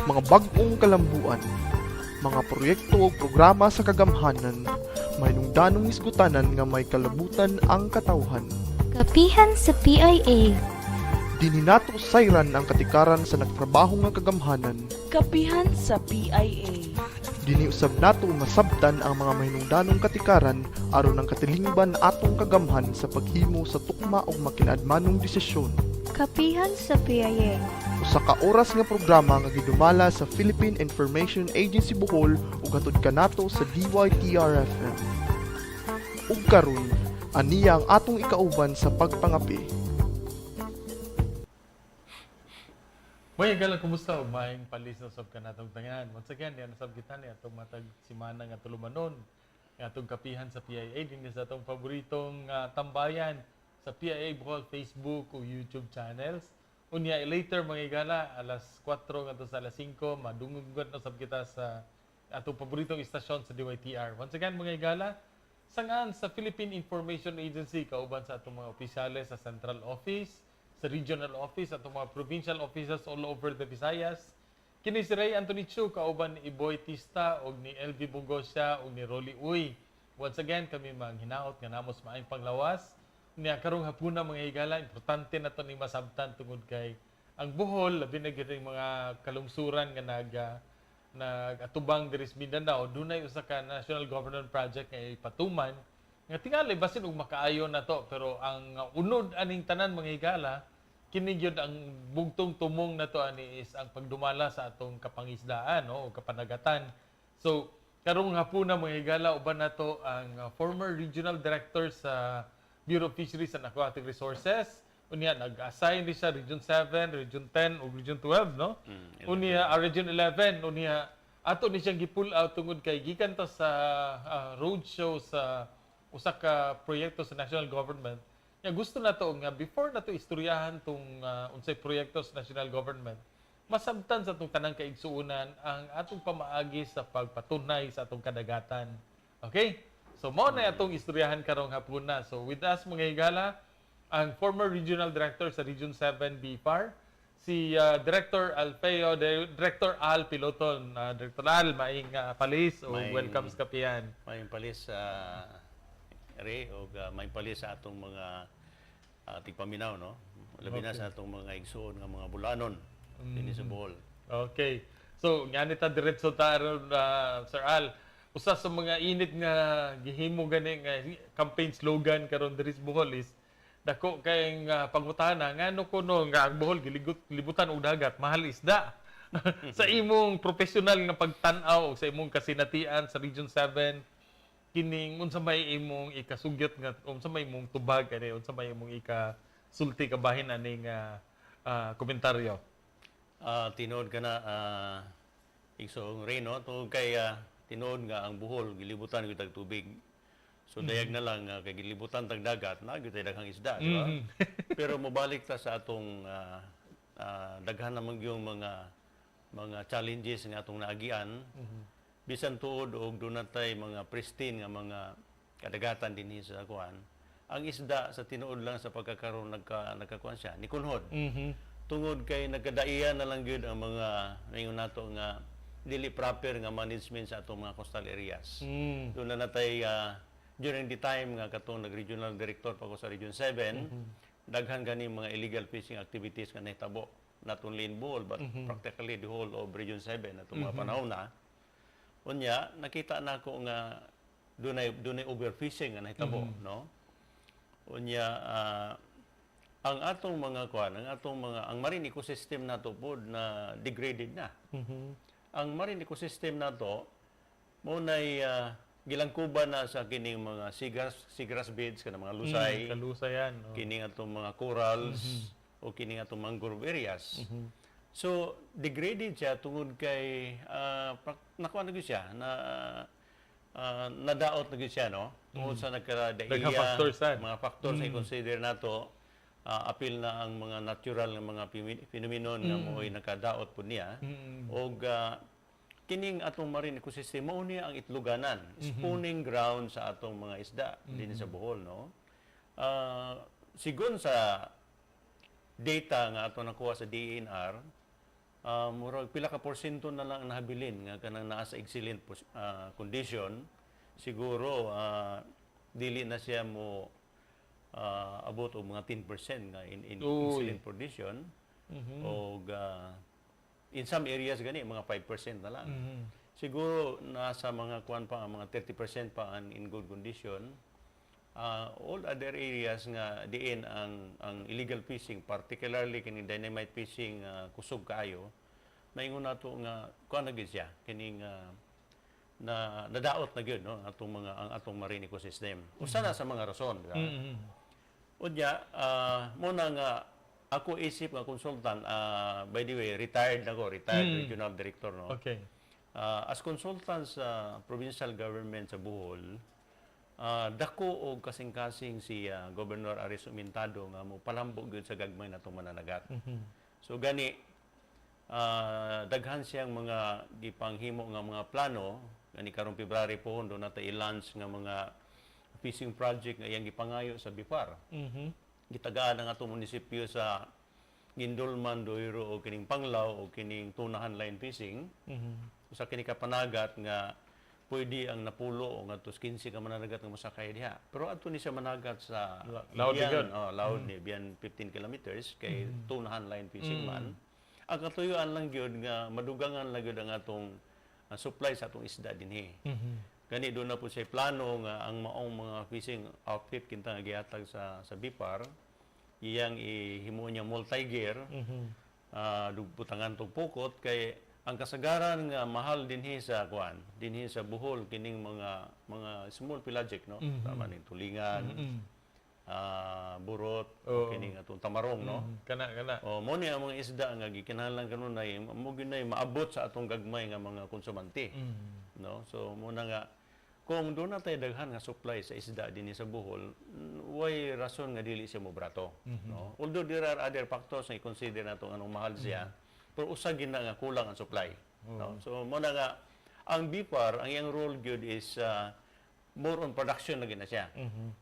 Mga bag-ong kalambuan, mga proyekto ug programa sa kagamhanan, mahinungdanong hisgutanan nga may kalabutan ang katawhan. Kapihan sa PIA. Dinhi nato sayran ang katikaran sa nagtrabaho nga kagamhanan. Kapihan sa PIA. Dinhi usab nato masabtan ang mga mahinungdanong katikaran aron ang katilingban atong kagamhan sa paghimo sa tukma ug makinaadmanong desisyon. Kapihan sa PIA. Usa ka oras nga programa nga gidumala sa Philippine Information Agency Bohol ug hatod kanato sa DYTR-FM. Ug karon, aniya ang atong ikauban sa pagpangapi. May galang, kumusta ug maayong palis na sab kanatong tanan. Once again, yan sab kita ni atong matag simana nga tulumanon nga atong Kapihan sa PIA dinhi sa atong paboritong tambayan sa PIA Bohol Facebook o YouTube channels. Unya later, mga igala, alas 4 ngadto sa alas 5, madungog na sab kita sa atong paboritong istasyon sa DYTR. Once again, mga igala, sangaan sa Philippine Information Agency, kauban sa atong mga opisyales sa central office, sa regional office, atong mga provincial offices all over the Visayas. Kini si Ray Anthony Chu kauban ni Iboy Tista og ni LV Bugosya og ni Rolly Uy. Once again, kami manghinaot nga namos maayong panglawas. Niya karong hapuna, mga higala, importante na to ni masabtan tungod kay ang Bohol, labi na gyud ang mga kalungsuran nga nag-atubang diri sa Mindanao, dunay usa ka national government project nga ipatuman nga tingali basin og makaayo na to, pero ang unod aning tanan, mga higala, kini gyud ang bugtong tumong na to ani is ang pagdumala sa atong kapangisdaan, no, o kapanagatan. So karong hapuna, mga higala, uban nato ang former regional director sa Bureau of Fisheries and Aquatic Resources. Unya nag-assign din siya Region 7, Region 10 ug Region 12, no? Unya Region 11. Unya ato ni siyang gi-pull out tungod kay gikan ta sa roadshow sa usa ka proyekto sa national government. Nga gusto nato nga before nato istoryahan tong unsay proyekto sa national government, masabtan sa atong tanang kaigsuonan ang atong pamaagi sa pagpatunay sa atong kadagatan. Okay? So mao na atong istoryahan karong hapuna. So with us, mga higala, ang former regional director sa Region 7 BFAR, si Director Alfeo, Director Al Piloton. Director Al, maayong palis o welcome sa Kapihan. Maayong palis sa Ray o maayong palis sa atong mga tigpaminaw, no, labi na sa atong mga igsuon nga mga Bol-anon dinhi sa Bohol. Okay. So, ngani ta diretso ta aron, Sir Al. Usa sa mga init nga gihimo gani nga campaign slogan karon diri sa Bohol is dako kay nga pangutana ngano kuno nga ang Bohol giligot libutan og dagat, mahal isda. Sa imong professional nga pagtan-aw o sa imong kasinatian sa Region 7, kining unsa may imong ikasugyot nga unsa may imong tubag ani, unsa may imong ikasulti kabahin aning komentaryo? Tinuod ka na, igsoong Ray, no, tungod kay tinuod nga ang Bohol gilibutan gyud tag tubig. So dayag na lang nga kay gilibutan tag dagat, naa gyud tay daghang isda, di ba? Pero mobalik ta sa atong daghan naman yung mga challenges nga atong naagian. Bisan tuod og doon natay mga pristine nga mga kadagatan dinhi sa kuan. Ang isda sa tinuod lang sa pagkakaroon nagkakuan siya, ni kunhod tungod kay nagkadaiya na lang gyud ang mga ningon nato nga dili proper nga management sa atong mga coastal areas. Doon na natay during the time nga katong nag-regional director pa ko sa Region 7, daghan gani mga illegal fishing activities nga nahitabo not only in Bohol but practically the whole of Region 7 atong mga panahon na. Unya nakita nako nga dunay overfishing nga nahitabo, no? Unya ang atong mga kuan, ang atong mga ang marine ecosystem nato pod na degraded na. Ang marine ecosystem nato mao nay gilangkuban na sa kining mga seagrass beds, kanang mga lusay, Kalusayan. Oh. kining atong mga corals o kining atong mangrove areas. So degraded siya tungod kay nakuha na gyud siya na nadaot na gyud siya, no, tungod sa nagkadaiya Daghang factors, sad. Mga factors na i-consider nato, apil na ang mga natural nga mga phenomenon nga mo'y nakadaot pud niya og kining atong marine ecosystem mao niya ang itluganan, spawning ground sa atong mga isda dinhi sa Bohol, no? Sigon sa data nga ato nakuha sa DENR, Murag pila ka porsyento na lang ang nahabilin nga kanang naa sa excellent condition. Siguro dili na siya mo abot og mga 10% nga in Uy. excellent condition og in some areas gani mga 5% na lang. Siguro nasa mga kuan pa, ang mga 30% pa ang in good condition. All other areas nga diin ang illegal fishing, particularly kining dynamite fishing, kusog kaayo, maingon nato nga kuan na gyud siya kining na nadaot na gyud, no, atong mga ang atong marine ecosystem. Usa na sa mga rason, di ba? Unya, mao na nga ako isip nga consultant, by the way, retired na ko, retired regional director, no. As consultant sa provincial government sa Bohol, dako og kasing-kasing si Governor Aris Umintado nga mo palambo gyud sa gagmay natong mananagat. So gani daghan siyang mga gipanghimo nga mga plano. Gani karong February po duna ta i-launch nga mga fishing project nga iyang gipangayo sa BFAR. Gitagaan ang atong munisipyo sa Guindulman, Duero o kining Panglao o kining Tunahan line fishing. Usa kini ka panagat nga pwede ang napulo o ngadto 15 ka mananagat nga mosakay diha. Pero adto ni siya managat sa Laod biyan, gyud. oh, laod ni biyan 15 kilometers kay Tunahan line fishing man. Ang katuyuan lang gyud nga madugangan lang gyud ang atong supply sa atong isda dinhi. Gani duna po siya plano nga ang maong mga fishing outfit kinta nga gihatag sa BFAR, iyang ihimo niya multi-gear, butangan tog pukot kay ang kasagaran nga mahal dinhi sa kuan, dinhi sa Bohol, kining mga small pelagic, no, tama ning tulingan, burot, kining atong tamarong, no. Kana kana. Oh, mo ni ang mga isda nga gikinahanglan kanunay mo gyud nay maabot sa atong gagmay nga mga konsumante. No? So mo na nga kung duna tay daghan nga supply sa isda dinhi sa Bohol, way rason nga dili siya mobrato, no? Although there are other factors nga i-consider nato anong mahal siya, pero usa gyud na nga kulang ang supply, no? So mo na nga ang BFAR, ang iyang role gyud is more on production na gyud na siya.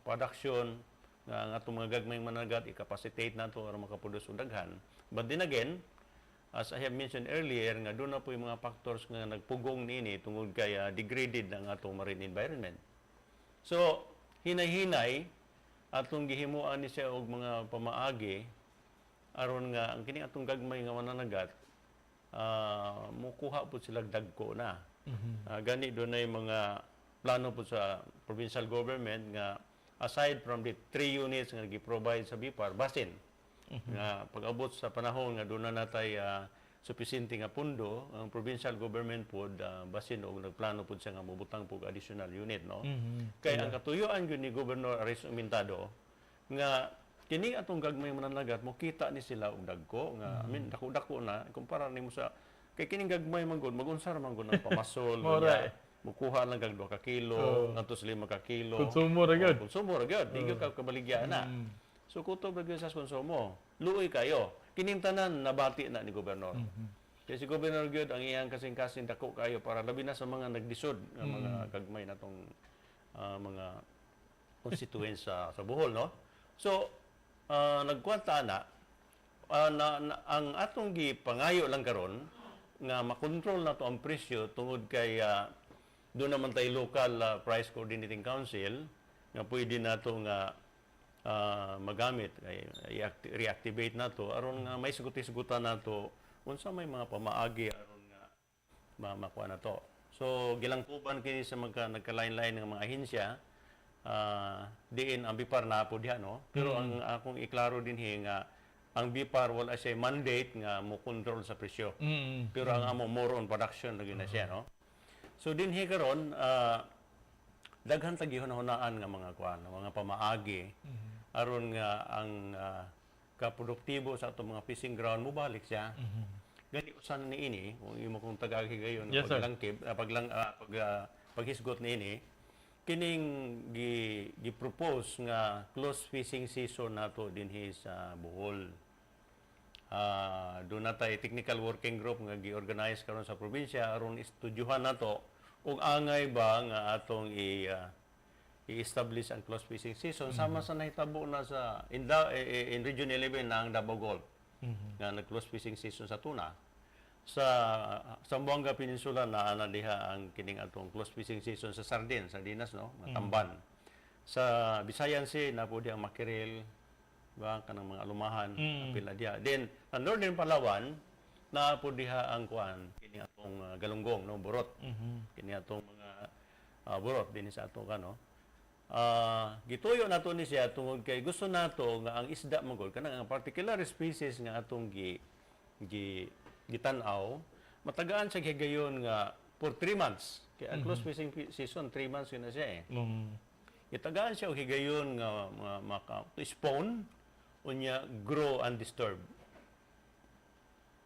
Production nga ang atong mga gagmayng managat i-capacitate nato aron makaproduce og daghan. But then again, as I have mentioned earlier, nga duna po yung mga factors nga nagpugong niini tungod kay degraded ang atong marine environment. So, hinay-hinay atong gihimuan ni siya og mga pamaagi aron nga ang kini atong gagmay nga mananagat mukuha po sila dagko na. Gani dunay mga plano po sa provincial government nga aside from the three units nga gi-provide sa BFAR, basin nga pag-abot sa panahon nga duna natay supisente nga pundo ang provincial government pod, basin og nagplano pod siya nga mobutang og additional unit, no, kay ang katuyuan gyud ni Governor Aris Umintado nga kini atong gagmay mananagat mo kita ni sila og dagko nga, I mean, dako-dako na kumpara nimo sa kay kining gagmay man gud magunsa ra man gud ang pamasol. Mao ra unya, mukuha lang kag 2 ka kilo ngadto sa 5 ka kilo. Konsumo ra gyud. Oh, konsumo ra gyud, di gyud ka kabaligya na. So kutob ra gyud sa konsumo, luoy kayo kining tanan nabati na ni gobernador. Kay si gobernador gyud ang iyang kasing-kasing dako kayo para labi na sa mga naglisod nga mga gagmay natong mga constituents sa Bohol, no. So nagkwanta na, na ang atong gipangayo lang karon nga makontrol na to ang presyo tungod kay duna man tay local price coordinating council nga pwede nato nga magamit ay reactivate nato aron nga may sugot-sugutan nato unsa may mga pamaagi aron nga makuha na to. So gilangkuban kini sa magka nagkalain-lain ng mga ahensya, diin ang BFAR na po diha, no. Pero ang akong iklaro dinhi nga ang BFAR wala siya mandate nga mo control sa presyo. Pero ang amo more on production lagi na siya, no. So dinhi karon daghan tag gihunahunaan nga mga kuan, mga pamaagi aron nga ang kaproduktibo sa atong mga fishing ground mobalik siya. Gani usan ni ini kung imo kong tagagi gayon Yes, sir. paglangkib, paglang paghisgot niini kining gi gi-propose nga close fishing season nato dinhi sa Bohol. Duna tay technical working group nga gi-organize karon sa probinsya aron estudyuhan nato kung angay ba nga atong i-establish ang close fishing season sama sa nahitabo na sa in Region 11 na ang Davao Gulf nga nag-close fishing season sa tuna. Sa Zamboanga Peninsula, naa na diha ang kining atong close fishing season sa sardine, sardinas, no, mga tamban. Sa Visayan Sea na pud ang mackerel ba, kanang mga alumahan, apil na diha. Then sa Northern Palawan, naa pud diha ang kuan, kini atong galunggong, no, burot. Kini atong mga burot dinhi sa atong kano. Gituyo nato ni siya tungod kay gusto nato nga ang isda magol kanang ang particular species nga atong gi gi gitan-aw, matagaan siya higayon nga for 3 months, kay ang close fishing season 3 months yun na siya eh. Gitagaan siya og higayon nga mga maka to spawn unya grow undisturbed.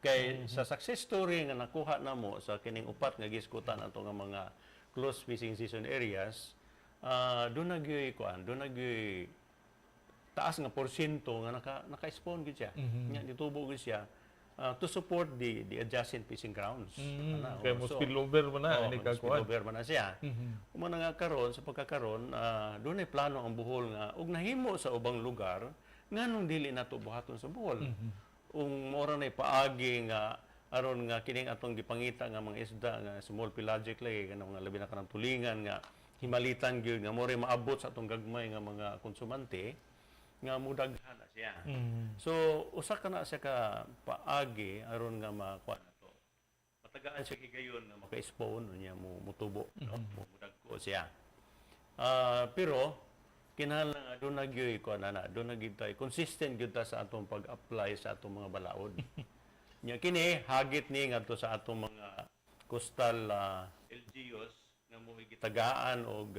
Kay sa success story nga nakuha namo sa kining upat nga giskutan ato nga mga close fishing season areas, doon na gyoy kuan, doon na gyoy taas nga porsyento nga naka-spawn gyud siya. Nya nitubo gyud siya to support the adjacent fishing grounds. Ana, Kaya oh, mo so, spillover mo na Oo, ani ka kuan. spillover man na siya. Mao na nga karon, sa pagkakaron, doon ay plano ang Bohol nga og nahimo sa ubang lugar, nganong dili nato buhaton sa Bohol? Ung mora na paagi nga aron nga kining atong gipangita nga mga isda nga small pelagic lagi, kanang mga labi na kanang tulingan nga himalitan gyud, nga more maabot sa atong gagmay nga mga konsumante, nga mudaghan na siya. So usa ka na siya ka paagi aron nga makuha nato. Matagaan siya higayon nga maka-spawn unya mo mutubo, no? Mudagko siya. Pero kinahanglan nga doon na gyud kuan na, doon na gyud tayo consistent gyud ta sa atong pag-apply sa atong mga balaod. Nya kini hagit ni ngadto sa atong mga coastal LGUs nga mo gitagaan og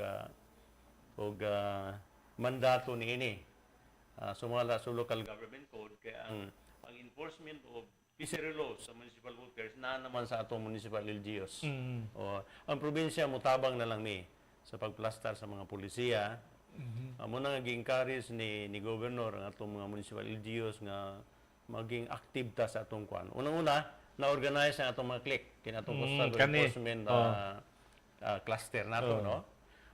mandato niini. Sumala sa local government code, kay ang enforcement of fishery laws sa municipal waters na naman sa atong municipal LGUs. O, ang probinsya mutabang na lang mi sa pagplastar sa mga pulisiya. Amo na nga gi-encourage ni governor ang atong mga municipal LGUs nga maging active ta sa atong kuan. Unang-una, na-organize ang atong mga clique kini atong coastal kani. enforcement cluster nato, no.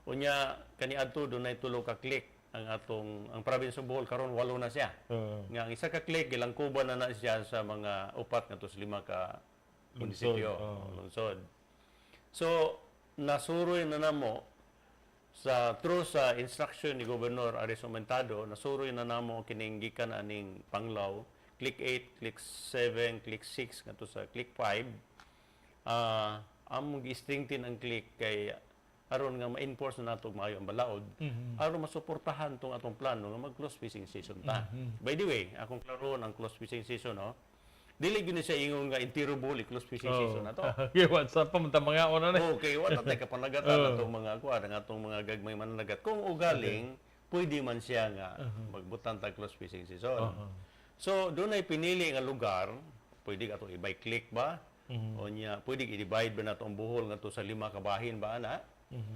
Unya kaniadto dunay tulo ka clique ang atong ang province of Bohol. Karon walo na siya. Nga ang isa ka clique gilangkuban na na siya sa mga upat ngadto sa lima ka munisipyo, lungsod. So nasuroy na namo sa through sa instruction ni Governor Aris Aumentado, nasuroy na namo kining gikan aning Panglao, clique 8, clique 7, clique 6 ngadto sa clique 5. Among gi-strengthen ang clique kay aron nga ma-enforce na nato og maayo ang balaod, aron masuportahan tong atong plano nga mag-close fishing season ta. By the way, akong klarohon ang close fishing season, no. Dili gyud ni siya ingon nga entero Bohol i-close fishing season na to. Okay, what's up pa man ta mga una na. Okay, wala tay kapanagatan atong mga kuan, ang atong mga gagmay mananagat. Kung ugaling, pwede man siya nga magbutang tag close fishing season. So, doon ay pinili nga lugar, pwede ato i-by clique ba? O nya, pwede i-divide ba nato ang Bohol ngadto sa lima ka bahin ba ana?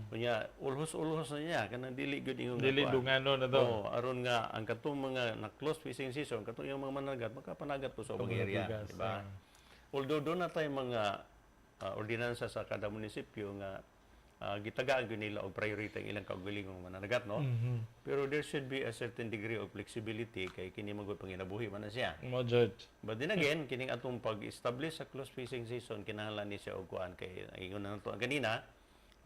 Unya ulhos-ulhos na niya kanang dili gyud ingon nga Dili kuan. dungano na to. Oo, aron nga ang katong mga na close fishing season, katong yung mga managat makapanagat po sa ubang area, bigas, di ba? Although doon na tayo mga ordinansa sa kada munisipyo nga gitagaan gyud nila og priority ang ilang kaugalingong mananagat, no? Pero there should be a certain degree of flexibility kay kini magud panginabuhi man na siya. Mo judge. But then again, kining atong pag-establish sa close fishing season, kinahanglan ni siya og kuan kay ingon na nato ganina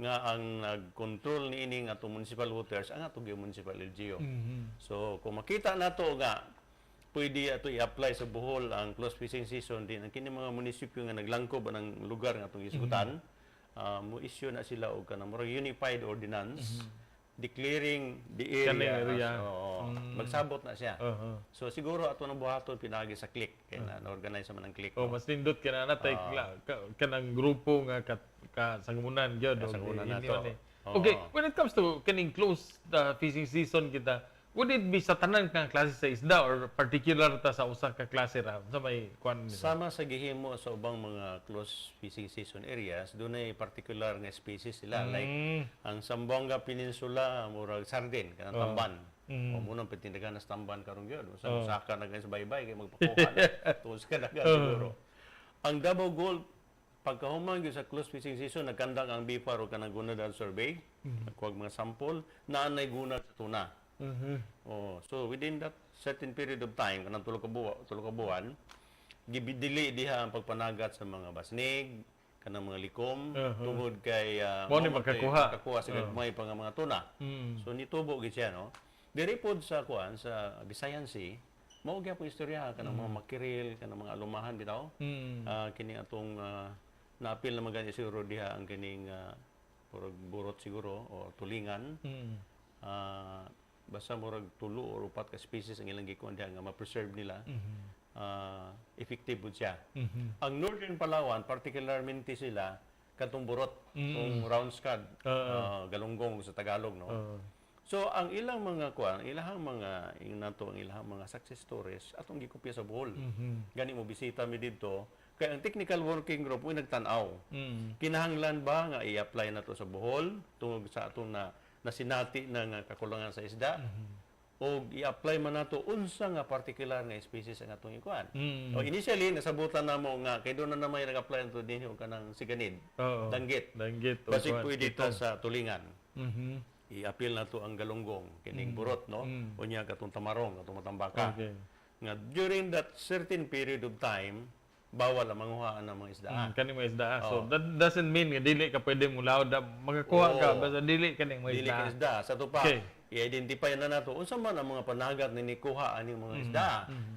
nga ang nag-control niini nga atong municipal waters ang atong gyud municipal LGU. So kung makita nato nga pwede ato i-apply sa Bohol ang close fishing season din, ang kini mga munisipyo nga naglangkob ang lugar nga atong gisgutan, mo issue na sila og kanang murag unified ordinance declaring the area, Kaning area. as, oo, magsabot na siya. So siguro ato nang buhaton pinaagi sa clique kay na na-organize naman ang clique. Oh, No? mas nindot ka na natay kanang grupo nga ka sangunan gyud og Kasangunan ini nato. man eh. Oo. Okay, when it comes to kaning close the fishing season kita, would it be sa tanan nga klase sa isda or particular ta sa usa ka klase ra sa may kuan nila? Sama sa gihimo sa ubang mga close fishing season areas, dunay particular nga species sila, like ang Zamboanga Peninsula, murag sardine kanang tamban. O mo nang pitindagan sa tamban karon gyud. Usa saka na sa baybay kay magpakuha na tuod sa dagat siguro. Ang Davao Gulf, pagkahuman gyud sa close fishing season, nagkandak ang BFAR o kanang gunad survey, nagkuha mga sample, naanay gunad sa tuna. Oh, so within that certain period of time, kanang tulo ka buwan, Gibidili diha ang pagpanagat sa mga basnig, kanang mga likom, tungod kay Mao ni mao man to'y makakuha. Makakuha sa gagmay pa nga mga tuna. So nitubo gid siya, no. Diri pod sa kuan sa Visayan Sea, mao gyapon istorya kanang mga makiril, kanang mga alumahan bitaw. Kini atong naapil na magani siguro diha ang kining murag burot siguro o tulingan. Basta murag tulo or upat ka species ang ilang gikuan diha nga ma-preserve nila. Effective pud siya. Ang Northern Palawan, particularmente sila katong burot, tong round scad, galunggong sa Tagalog, no. So ang ilang mga kuan, ilahang mga yung nato ang ilahang mga success stories atong gikopya sa Bohol. Gani mo bisita mi didto kay ang technical working group mo'y nagtan-aw. Kinahanglan ba nga i-apply nato sa Bohol tungod sa atong na nasinati na nga kakulangan sa isda? O i-apply man nato unsa nga particular nga species ang atong ikuan? O initially nasabutan namo nga kay doon na naman nag-apply nato dinhi og kanang siganid. Danggit. Danggit o Basig kuan, pwede ta sa tulingan. I-appeal na to ang galunggong kining burot, no, unya katong tamarong, katong matambaka nga during that certain period of time bawal ang manguhaan ng mga isda. Kani mga isda. So that doesn't mean nga dili ka pwede mulaod, makakuha ka basta dili kani mga Dili isda. ka isda sa to pa. I-identify na nato unsa man ang mga panagat ni nikuha aning mga isda.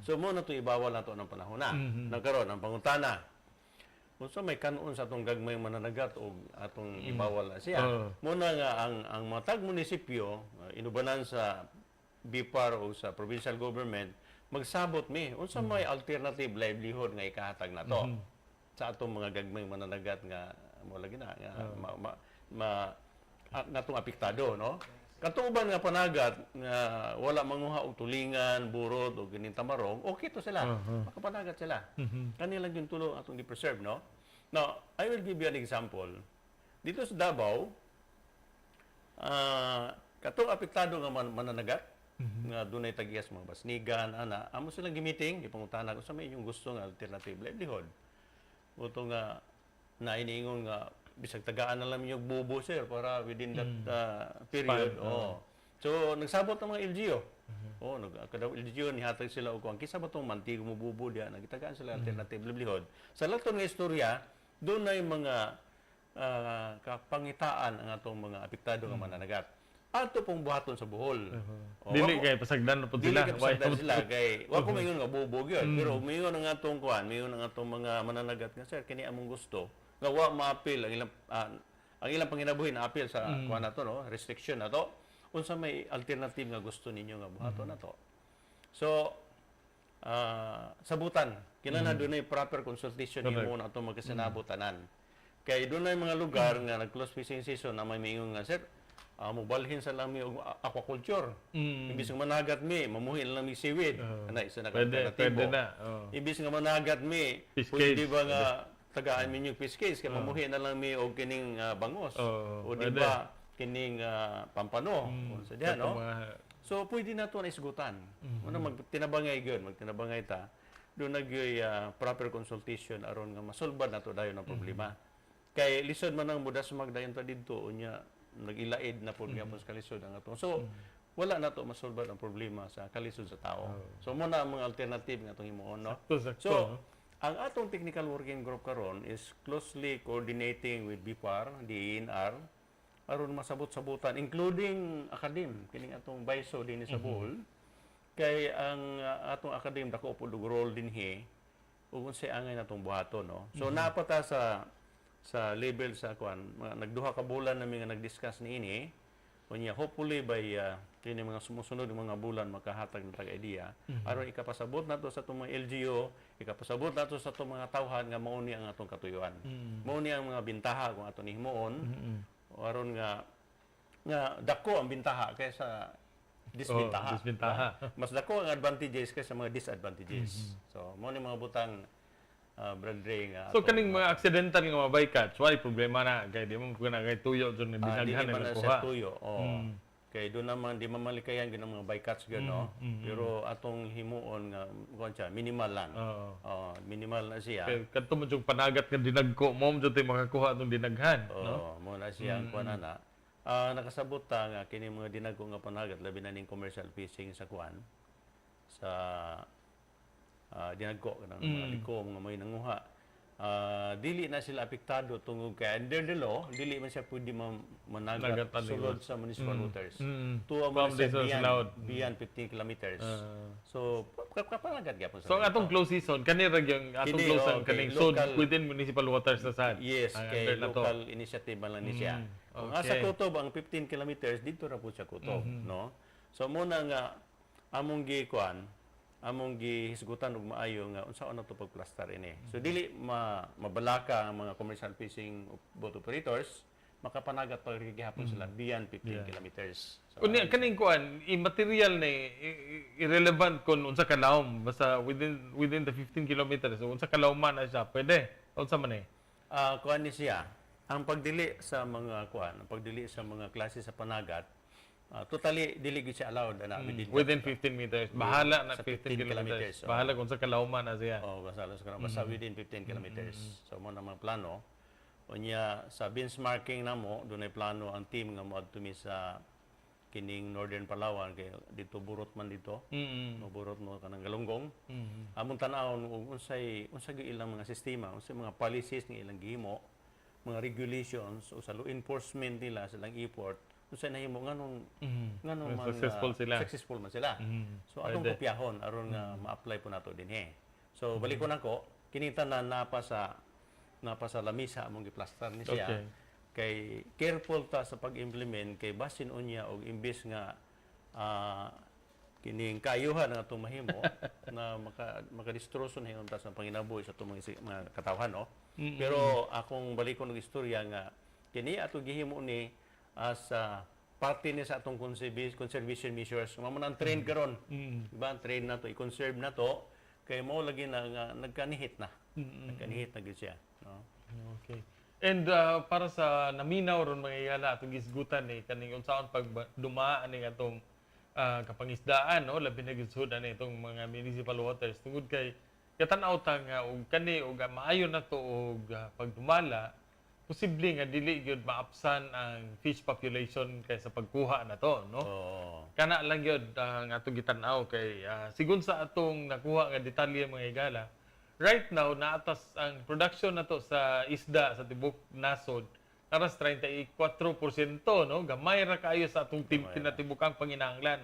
So mo na to ibawal nato ng panahon na. Nagkaroon ang pangutana, unsa may kanon sa atong gagmay mananagat og atong ibawal na siya? Muna nga ang matag munisipyo, inubanan sa BIPAR o sa provincial government, magsabot mi unsa may alternative livelihood nga ikahatag nato sa atong mga gagmay mananagat nga mo lagi na nga ma, ma, ma- natong apektado, no. Katuban nga panagat nga wala manguha og tulingan, burot o kining tamarong, okay to sila. Makapanagat sila. Kanilang yung tulo atong gi-preserve, no? Now, I will give you an example. Dito sa Davao, katong apektado nga mananagat nga dunay tagiyas mga basnigan ana, amo silang gimiting, gipangutana kung sa may inyong gusto nga alternative livelihood. Uto nga nainiingon nga bisag tagaan na lang ninyo og bubo, sir, para within that period. Span. Oh. So nagsabot ang mga LGU. Oh, nag kada LGU nihatag sila og kuan kinsa ba tong mantigo mo bubo diha, nagitagaan sila alternative livelihood. Sa laton nga istorya, dunay mga kapangitaan ang atong mga apektado nga mananagat. Ato pong buhaton sa Bohol. Oh, Dili kay pasagdan na pud dili sila. kay pasagdan sila kay wa ko maingon nga bobo gyud, pero mingon ang atong kuan, mingon ang atong mga mananagat nga, "Sir, kini among gusto," nga wa maapil ang ilang panginabuhi na apil sa kuan nato, no, restriction na to. Unsa may alternative nga gusto ninyo nga buhaton nato? So sabutan kinahanglan dunay proper consultation nimo na atong magkasinabot tanan kay dunay mga lugar nga nag-close fishing season na may mingon nga, "Sir, mobalhin sa lami og aquaculture. Imbis nga managat mi, mamuhi na lang mi seaweed." Ana isa na ka Pwede, alternatibo. pwede na. Oo. Imbis nga managat mi, Fish pwede cage. ba nga tagaan mi yung fish cage kay mamuhi na lang mi og kining bangos Oo, o di pwede. ba kining pampano o sa diha, no? Katong mga- So pwede na to na isgutan. Muna magtinabangay gyud, magtinabangay ta. Doon nagyoy proper consultation aron nga masulbad na to dayon ang problema. Kay lisod man ang mudasmag dayon ta didto, unya nag-ilaid na pud gyapon sa kalisod ang atong. So wala na to masulbad ang problema sa kalisod sa tao. So mo na ang mga alternative nga atong himuon, no. Sakto, sakto, So no? ang atong technical working group karon is closely coordinating with BIPAR, DENR, aron masabot-sabutan including academe kining atong BISO dinhi sa Bohol kay ang atong academe dako pud og role dinhi ug unsay angay natong buhaton, no. So napata sa level sa kuan, mga nagduha ka bulan nami nga nag-discuss niini. Unya hopefully by kini mga sumusunod nga mga bulan makahatag na tag idea aron ikapasabot nato sa atong mga LGU, ikapasabot nato sa atong mga tawhan nga mao ni ang atong katuyuan. Mao ni ang mga bintaha kung ato ni himuon aron nga nga dako ang bintaha kaysa disbintaha. Oh, disbintaha. Mas dako ang advantages kaysa mga disadvantages. So mao ni mga butang, Brad Ray, nga So atong- kaning mga accidental nga mga bycatch, wala problema na kay di mo kuna kay tuyo jud nga Ah, dili dinaghan man na na nakuha. siya tuyo. Oo. Kay doon naman di mamalikayan gyud ang mga bycatch gyud, no. Pero atong himuon nga kuan siya, minimal lang. Oo, minimal na siya. Kay kadto man jud panagat nga dinagko mo jud tay makakuha atong dinaghan, Oo, no? mo na siya ang kuan ana. Nakasabot ta nga kini mga dinagko nga panagat labi na ning commercial fishing sa kuan sa Dinagko kanang mga liko, mga may nanguha. Dili na sila apektado tungod kay under the law, dili man siya pwede managat Nagat ani sulod sa municipal waters. Tuwa From man siya this sa beyond, laod. beyond 15 kilometers. So kapanagat gyapon So ang atong close season kani ra gyud atong Kini, close ang okay, kaning so local- within municipal waters na sad. Yes, ang kay under na to. local initiative man lang ni siya. Kung asa kutob ang 15 kilometers, dito ra po siya kutob, no? So muna nga among gi kuan, among gihisgutan og maayo nga unsaon na to pagplastar ini. So dili mabalaka ang mga commercial fishing boat operators, makapanagat pa rin gihapon sila beyond 15 kilometers. So, Unya kaning kuan, immaterial ni irrelevant kon unsa ka lawom, basta within within the 15 kilometers. So unsa ka lawom man na siya, pwede. Unsa man eh? Kuan ni siya, ang pagdili sa mga kuan, ang pagdili sa mga klase sa panagat, totally dili gyud siya allowed ana within Within 15 meters. Bahala na Sa 15 15 kilometers. kilometers, oh. Bahala kung sa kalawman na siya. Oh, basta alas ka na, basta within 15 kilometers. So mo na mga plano. Unya sa benchmarking namo, dunay plano ang team nga moadto mi sa kining Northern Palawan kay dito burot man dito. Moburot mo kanang Galunggong. Among tan-awon og unsay unsa gyud ilang mga sistema, unsay mga policies nga ilang gihimo, mga regulations o sa law enforcement nila sa ilang effort, unsay nahimo nganong man, Successful sila. Successful man sila. So atong Pwede. kopyahon aron nga ma-apply po nato dinhi. So balikon nako, kini tanan napa sa lamisa among giplastar ni siya. Kay careful ta sa pag-implement kay basin unya og imbes nga kining kaayuhan nga atong mahimo na makadistroso na hinon ta sa panginabuhi sa atong mga katawhan, no? Pero akong balikon og istorya nga kini ato gihimo ni as parte ni sa atong conservation measures. Mao man ang trend karon. Diba? Ang trend na to, i-conserve na to kay mao lagi na nga nagkanihit na. Nagkanihit na gyud siya, no? Okay. And para sa naminaw ron, mga higala, atong gisgutan ni kaning unsaon pag dumaan ni atong kapangisdaan, no, labi na gyud sud ani itong mga municipal waters, tungod kay katan-aw ta nga og kani og maayo na to og pagdumala, posible nga dili gyud maapsan ang fish population kay sa pagkuha na to, no? Oo. Kana lang gyud ang atong gitan-aw kay sigon sa atong nakuha nga detalye, mga higala, right now naatas ang production nato sa isda sa tibok nasod aras 34%, no? Gamay ra kaayo sa atong tinatibukang panginahanglan.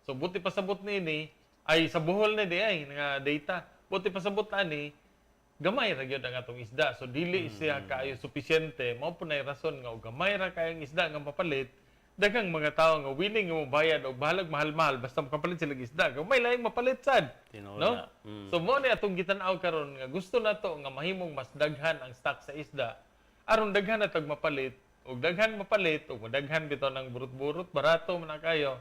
So buti pasabot niini ay sa Bohol na di ay nga data, buti pasabot ani gamay ra gyud ang atong isda, so dili siya kaayo sufisyente. Mao po nay rason nga og gamay ra kaayong isda nga mapalit, daghang mga tao nga willing nga mobayad og bahalag mahal-mahal basta makapalit sila og isda. Gamay laing mapalit sad, Tinuod no? na. So mo ni atong gitan-aw karon nga gusto nato nga mahimong mas daghan ang stock sa isda aron daghan na tag mapalit, og daghan mapalit og daghan bitaw ng burot-burot, barato man na kayo.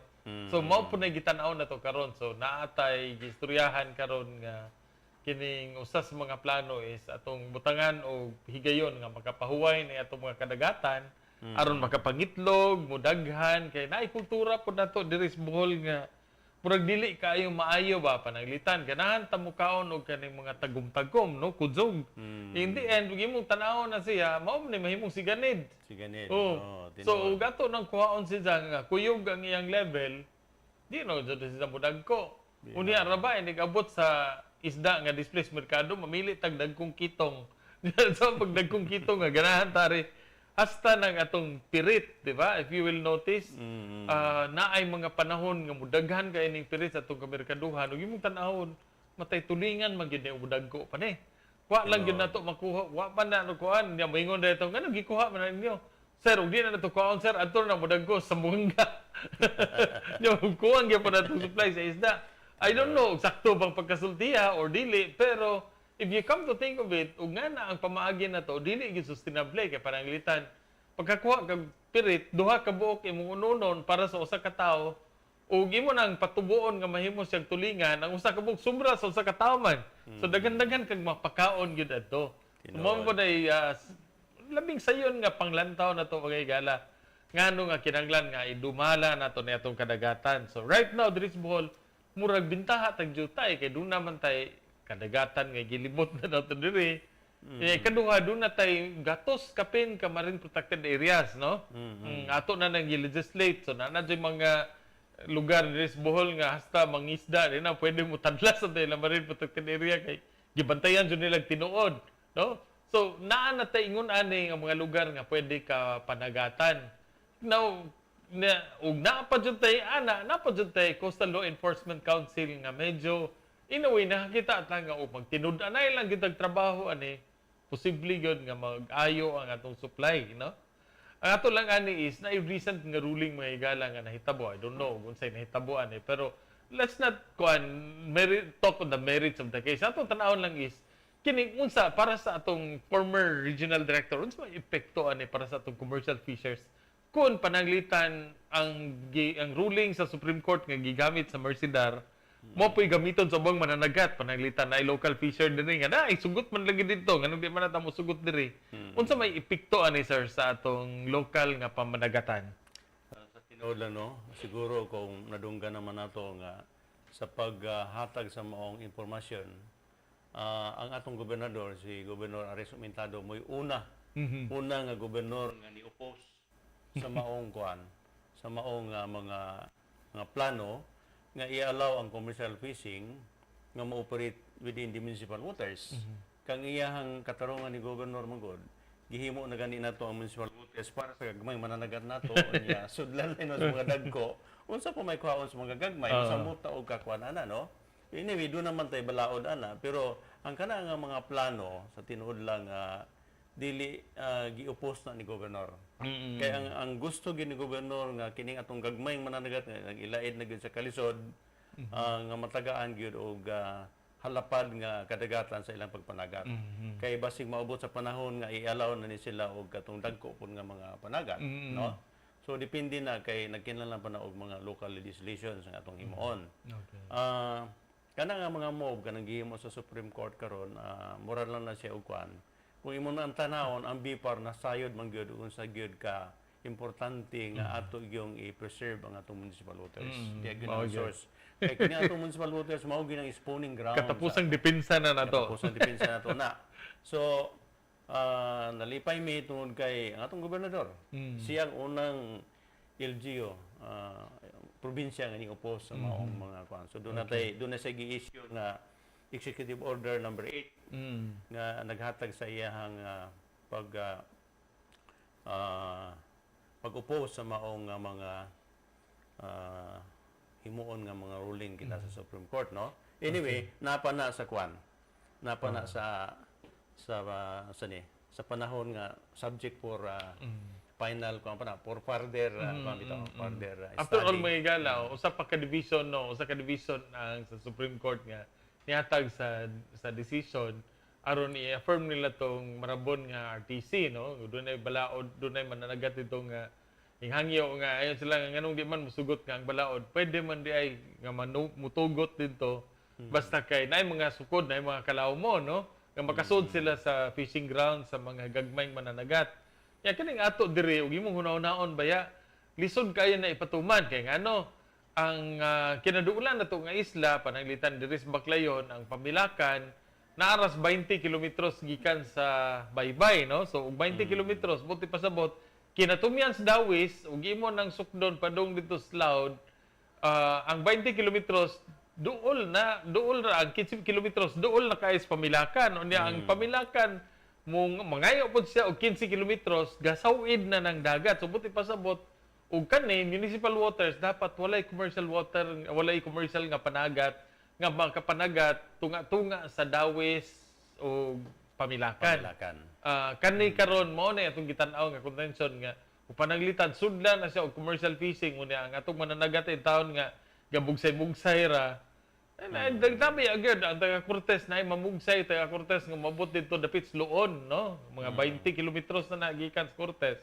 So mao po na gitan-aw na to karon. So naatay gistoryahan karon nga kining usa sa mga plano is atong butangan og higayon nga makapahuway ni atong mga kadagatan aron makapangitlog mudaghan, kay naay kultura pod nato diri sa Bohol nga murag dili kaayo maayo ba pananglitan ganahan ta mukaon og kaning mga tagum-tagom, no, kudzog. In the end, ug imong tan-awon na siya, mao man ni mahimong siganid. Siganid. Oh. Oo, So tinuod. ug ato nang kuhaon siya nga kuyog ang iyang level, di no jud siya mudagko. Unya ra ba abot sa isda nga display sa merkado, mamili tag dagkong kitong. So pag dagkong kitong nga ganahan tari hasta nang atong pirit, di ba? If you will notice, naay mga panahon nga mudaghan kay ning pirit sa atong kamerkaduhan ug imong tan-awon matay tulingan man gyud ni mudagko pa ni. Wa lang gyud nato makuha, wa pa na kuan, niya moingon dito, ngano gikuha man na ninyo? Sir, ug di na nato kuhaon, sir, adto na mudagko sa Buanga. Nya kuwang gyud pa nato supply sa isda. I don't know sakto bang pagkasultiya or dili, pero if you come to think of it, ug nga na ang pamaagi na to, dili gyud sustainable kay pananglitan pagkakuha kag pirit, duha ka buok imong unonon para sa usa ka tawo ug imo nang patubuon nga mahimo siyang tulingan, ang usa ka buok sobra sa usa ka tawo man. So daghan-daghan kag mapakaon gyud adto. So, mao po day labing sayon nga panglantaw na to, mga higala, ngano nga kinanglan nga idumala nato ni atong kadagatan. So right now diri sa Bohol, murag bintaha tag jutay kay doon naman tay kadagatan nga gilibot na nato diri. Eh, kaduha, doon na tay gatos kapin ka marine protected areas, no? Ato na nang gi-legislate. So na na mga lugar diri sa Bohol nga hasta mangisda di na pwede mo tadlas sa Isla Marine Protected Area kay gibantayan jud nila tinuod, no? So naa na tay ingon ani nga mga lugar nga pwede ka panagatan. Now na ug naa pa jud tay ana, naa pa jud tay Coastal Law Enforcement Council nga medyo in a way nakakita at lang nga og magtinud-anay lang gyud trabaho ani, posible gyud nga mag-ayo ang atong supply, no? Ang ato lang ani is na recent nga ruling, mga higala, nga nahitabo. I don't know kung unsay nahitabo ani, pero let's not kuan merit, talk on the merits of the case. Atong tan-awon lang is kining unsa para sa atong former regional director, unsa may epekto ani para sa atong commercial fishers kung pananglitan ang ruling sa Supreme Court nga gigamit sa Mercedar mo po'y gamiton sa ubang mananagat, pananglitan na local fisher dinhi nga na ay sugot man lagi dito, nganong di man na ta mosugot diri? Unsa may epekto ani, sir, sa atong local nga pamanagatan? Sa tinuod lang, no, siguro kung nadunggan naman nato nga sa paghatag sa maong impormasyon, ang atong gobernador, si Gobernador Aris Umentado, mo'y una nga gobernador nga ni-oppose sa maong kuan, sa maong mga plano nga i-allow ang commercial fishing nga mo-operate within the municipal waters. Kang iyahang katarungan ni Gobernador Mangod, gihimo na gani nato ang municipal waters para sa gagmay mananagat nato. Unya sudlan na sa mga dagko, unsa pa may kuhaon sa mga gagmay, unsa mo ta og kakuan ana, no? Anyway, doon naman tayo balaod ana, pero ang kana nga mga plano, sa tinuod lang, dili gi-oppose na ni Gobernador. Kaya ang gusto gyud ni Gobernador nga kining atong gagmayng mananagat nga nag-ilaid na gyud sa kalisod, nga matagaan gyud og halapad nga kadagatan sa ilang pagpanagat. Kay basig maabot sa panahon nga i-allow na ni sila og katong dagko pud nga mga panagat, no? So depende na kay nagkinahanglan pa na og mga local legislations nga atong himuon. Kana nga mga move kanang gihimo sa Supreme Court karon, mura lang na siya og kuan. Kung imo na ang tanawon, ang BFAR nasayod man gyud unsa gyud ka importante nga ato yung i-preserve ang atong municipal waters. Diya gyud Mao ang gyud. Source. Kay kini atong municipal waters mao gyud ang spawning ground. Katapusang depensa na nato. Katapusang depensa nato na. So, nalipay mi tungod kay ang atong gobernador. Siya ang unang LGU, probinsya nga ni-oppose sa maong mga kuan. So doon na siya gi-issue nga Executive Order number 8 nga naghatag sa iyahang pag-oppose sa maong nga mga himuon nga mga ruling kita sa Supreme Court, no? Anyway, napa na sa kwan, napa na sa ni sa panahon nga subject for final kuan pa na for further kuan bitaw, further After all, study. mga higala, usa pa ka division, no, usa ka division ang sa Supreme Court nga nihatag sa decision aron i-affirm nila tong Marabon nga RTC, no? Dunay balaod, dunay mananagat dito nga hinghangyo nga ayon sila nga nganong di man musugot nga ang balaod pwede man di ay nga mutugot dito basta kay naay mga sukod, naay mga kalaw mo, no, nga makasud sila sa fishing ground sa mga gagmayng mananagat. Ya kining ato diri ug imong hunahunaon baya, lisod kayo na ipatuman kay ngano ang kinaduolan nato nga isla, pananglitan diri sa Baclayon, ang Pamilacan naaras 20 kilometros gikan sa Baybay, no? So ug 20 kilometros, buti pasabot, kinatumyan sa Dawis ug imo nang sukdon padung dito sa Laud, ang 20 kilometros duol na, duol ra ang 15 kilometros, duol na kay sa Pamilacan. Unya ang Pamilacan mong mangayo pod siya og 15 kilometros, gasawid na ng dagat. So buti pasabot ug kani municipal waters dapat walay commercial water, walay commercial nga panagat nga makapanagat tunga-tunga sa Dawis o Pamilacan. Pamilacan. Kani karon mao na atong gitan-aw nga contention nga ug pananglitan sudlan na siya og commercial fishing, unya ang atong mananagat in taon nga gabugsay-bugsay ra. Ay, na dami agad ang taga Cortes na ay mamugsay, taga Cortes nga mabot dito dapit sa Loon, no? Mga 20 kilometros na nagikan sa Cortes.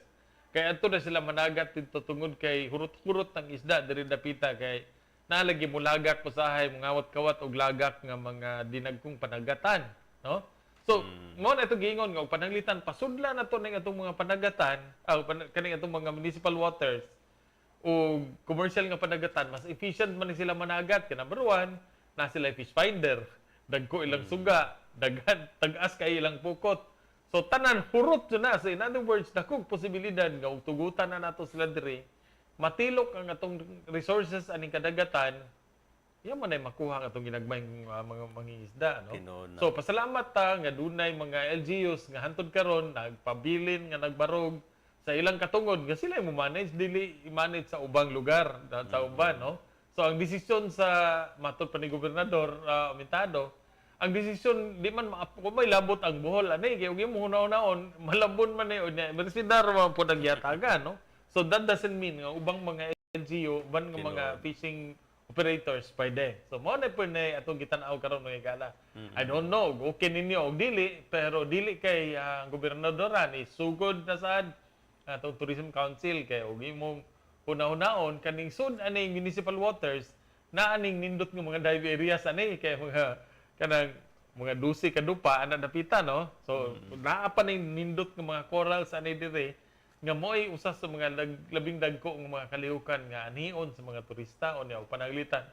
Kay adto na sila managat dito tungod kay hurot-hurot ng isda diri dapita kay nalagi mo lagak usahay, mangawat-kawat og lagak nga mga dinagkong panagatan, no? So, mao na ito giingon nga og pananglitan pasudla na to ning atong mga panagatan, kaning atong mga municipal waters o commercial nga panagatan, mas efficient man ni sila managat. Kay number one, na sila fish finder, dagko ilang suga, daghan tag-as kay ilang pukot. So tanan hurot jud na. So in other words, dakong posibilidad nga og tugutan na nato sila diri. matilok ang atong resources aning kadagatan, iya man ay makuha ang atong ginagmayng mga mangingisda, no? Tinuod na. So pasalamat ta nga dunay mga LGUs nga hantod karon nagpabilin nga nagbarog sa ilang katungod nga sila mo manage, dili i-manage sa ubang lugar sa uban, no? So ang desisyon sa matod pa ni Gobernador Aumentado, ang desisyon di man kung may labot ang Bohol ani kay ug imong hunaw-naon malambon man ni unya mersidar man pud ang giatagan, no? So that doesn't mean nga ubang mga LGU, uban nga mga fishing operators pwede. So mao na pud na atong gitan-aw karon, mga higala. I don't know okay ninyo og dili, pero dili kay ang gobernador ni sugod na sad atong Tourism Council kay og imong hunahunaon kaning sud aning municipal waters na aning nindot nga mga dive areas ani kay mga kanang mga 12 ka dupa ana dapita, no? So naa pa ning nindot nga mga corals ani dire nga mo'y usa sa mga labing dagko nga mga kalihukan nga anion sa mga turista o niya pananglitan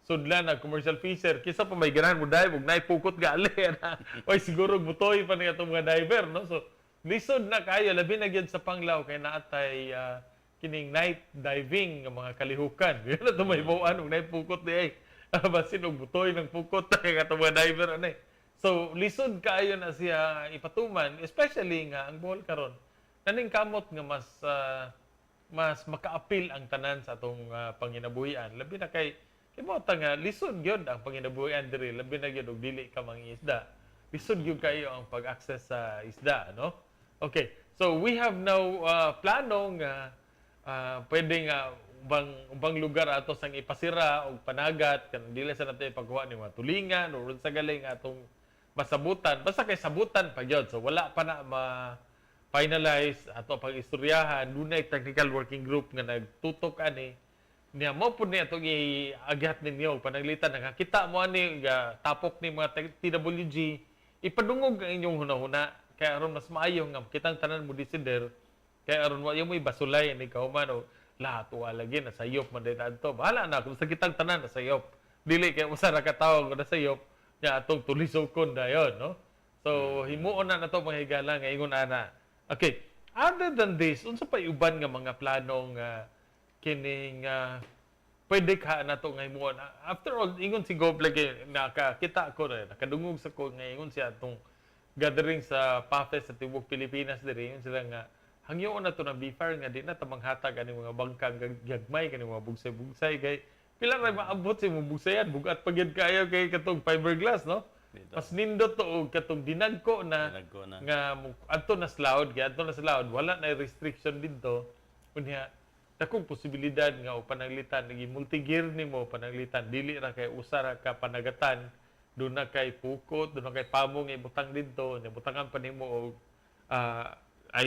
sudlan ang commercial fisher kisa pa may ganahan mo dive ug naay pukot gali na oy, siguro butoy pa ni atong mga diver, no? So lisod na kayo, labi na gyud sa Panglao kay naatay kining night diving nga mga kalihukan. Yun na ito may buwan ug naay pukot di ay basin og butoy ng pukot kay atong mga diver ani. So lisod kaayo na siya ipatuman, especially nga ang Bohol karon naning kamot nga mas maka-appeal ang tanan sa atong panginabuhian, labi na kay kay mao ta nga lisod gyud ang panginabuhian diri, labi na gyud og dili ka mangingisda, lisod gyud kayo ang pag-access sa isda, no? Okay, so we have now plano nga pwede nga ubang ubang lugar ato sang ipasira og panagat kan dili sa nato ipagkuha ni mga tulingan o sa galing atong masabutan, basta kay sabutan pa gyud. So wala pa na ma finalize ato pag istoryahan. Dunay technical working group nga nagtutok ani niya. Mo pud ni atong iagyat ninyo. Pananglitan nakakita mo ani ga tapok ni mga TWG, ipadungog ang inyong hunahuna kay aron mas maayo nga kitang tanan mo desider, kay aron wa yung mo basulay ni kauman o lahat wa lagi nasayop man din adto. Bahala na kung sa kitang tanan nasayop, dili kay usa ra ka tawo nga nasayop nya atong tulisokon dayon, no? So himuon na nato, mga higala, nga ingon ana. Okay, other than this, unsa pa uban nga mga planong kining pwede ka nato nga himuon? After all, ingon si Gob lagi, nakakita ko rin, nakadungog sa ko nga ingon siya atong gathering sa PAFES sa tibuok Pilipinas diri, ingon sila nga hangyoon na to ng BFAR nga di na ta manghatag ani mga bangkang gagmay kani mga bugsay-bugsay kay pila ra maabot sa imong bugsayan, bugat pa gyud kayo kay katong fiberglass, no? Dito. Mas nindot to og katong dinagko na. Dinagko na. Nga adto na sa laod, kay adto na sa laod wala na restriction didto. Unya dakong posibilidad nga o pananglitan nagi multi-gear nimo, pananglitan dili ra kay usa ra ka panagatan, doon na kay pukot, doon na kay pamong ibutang didto, nya butangan pa nimo og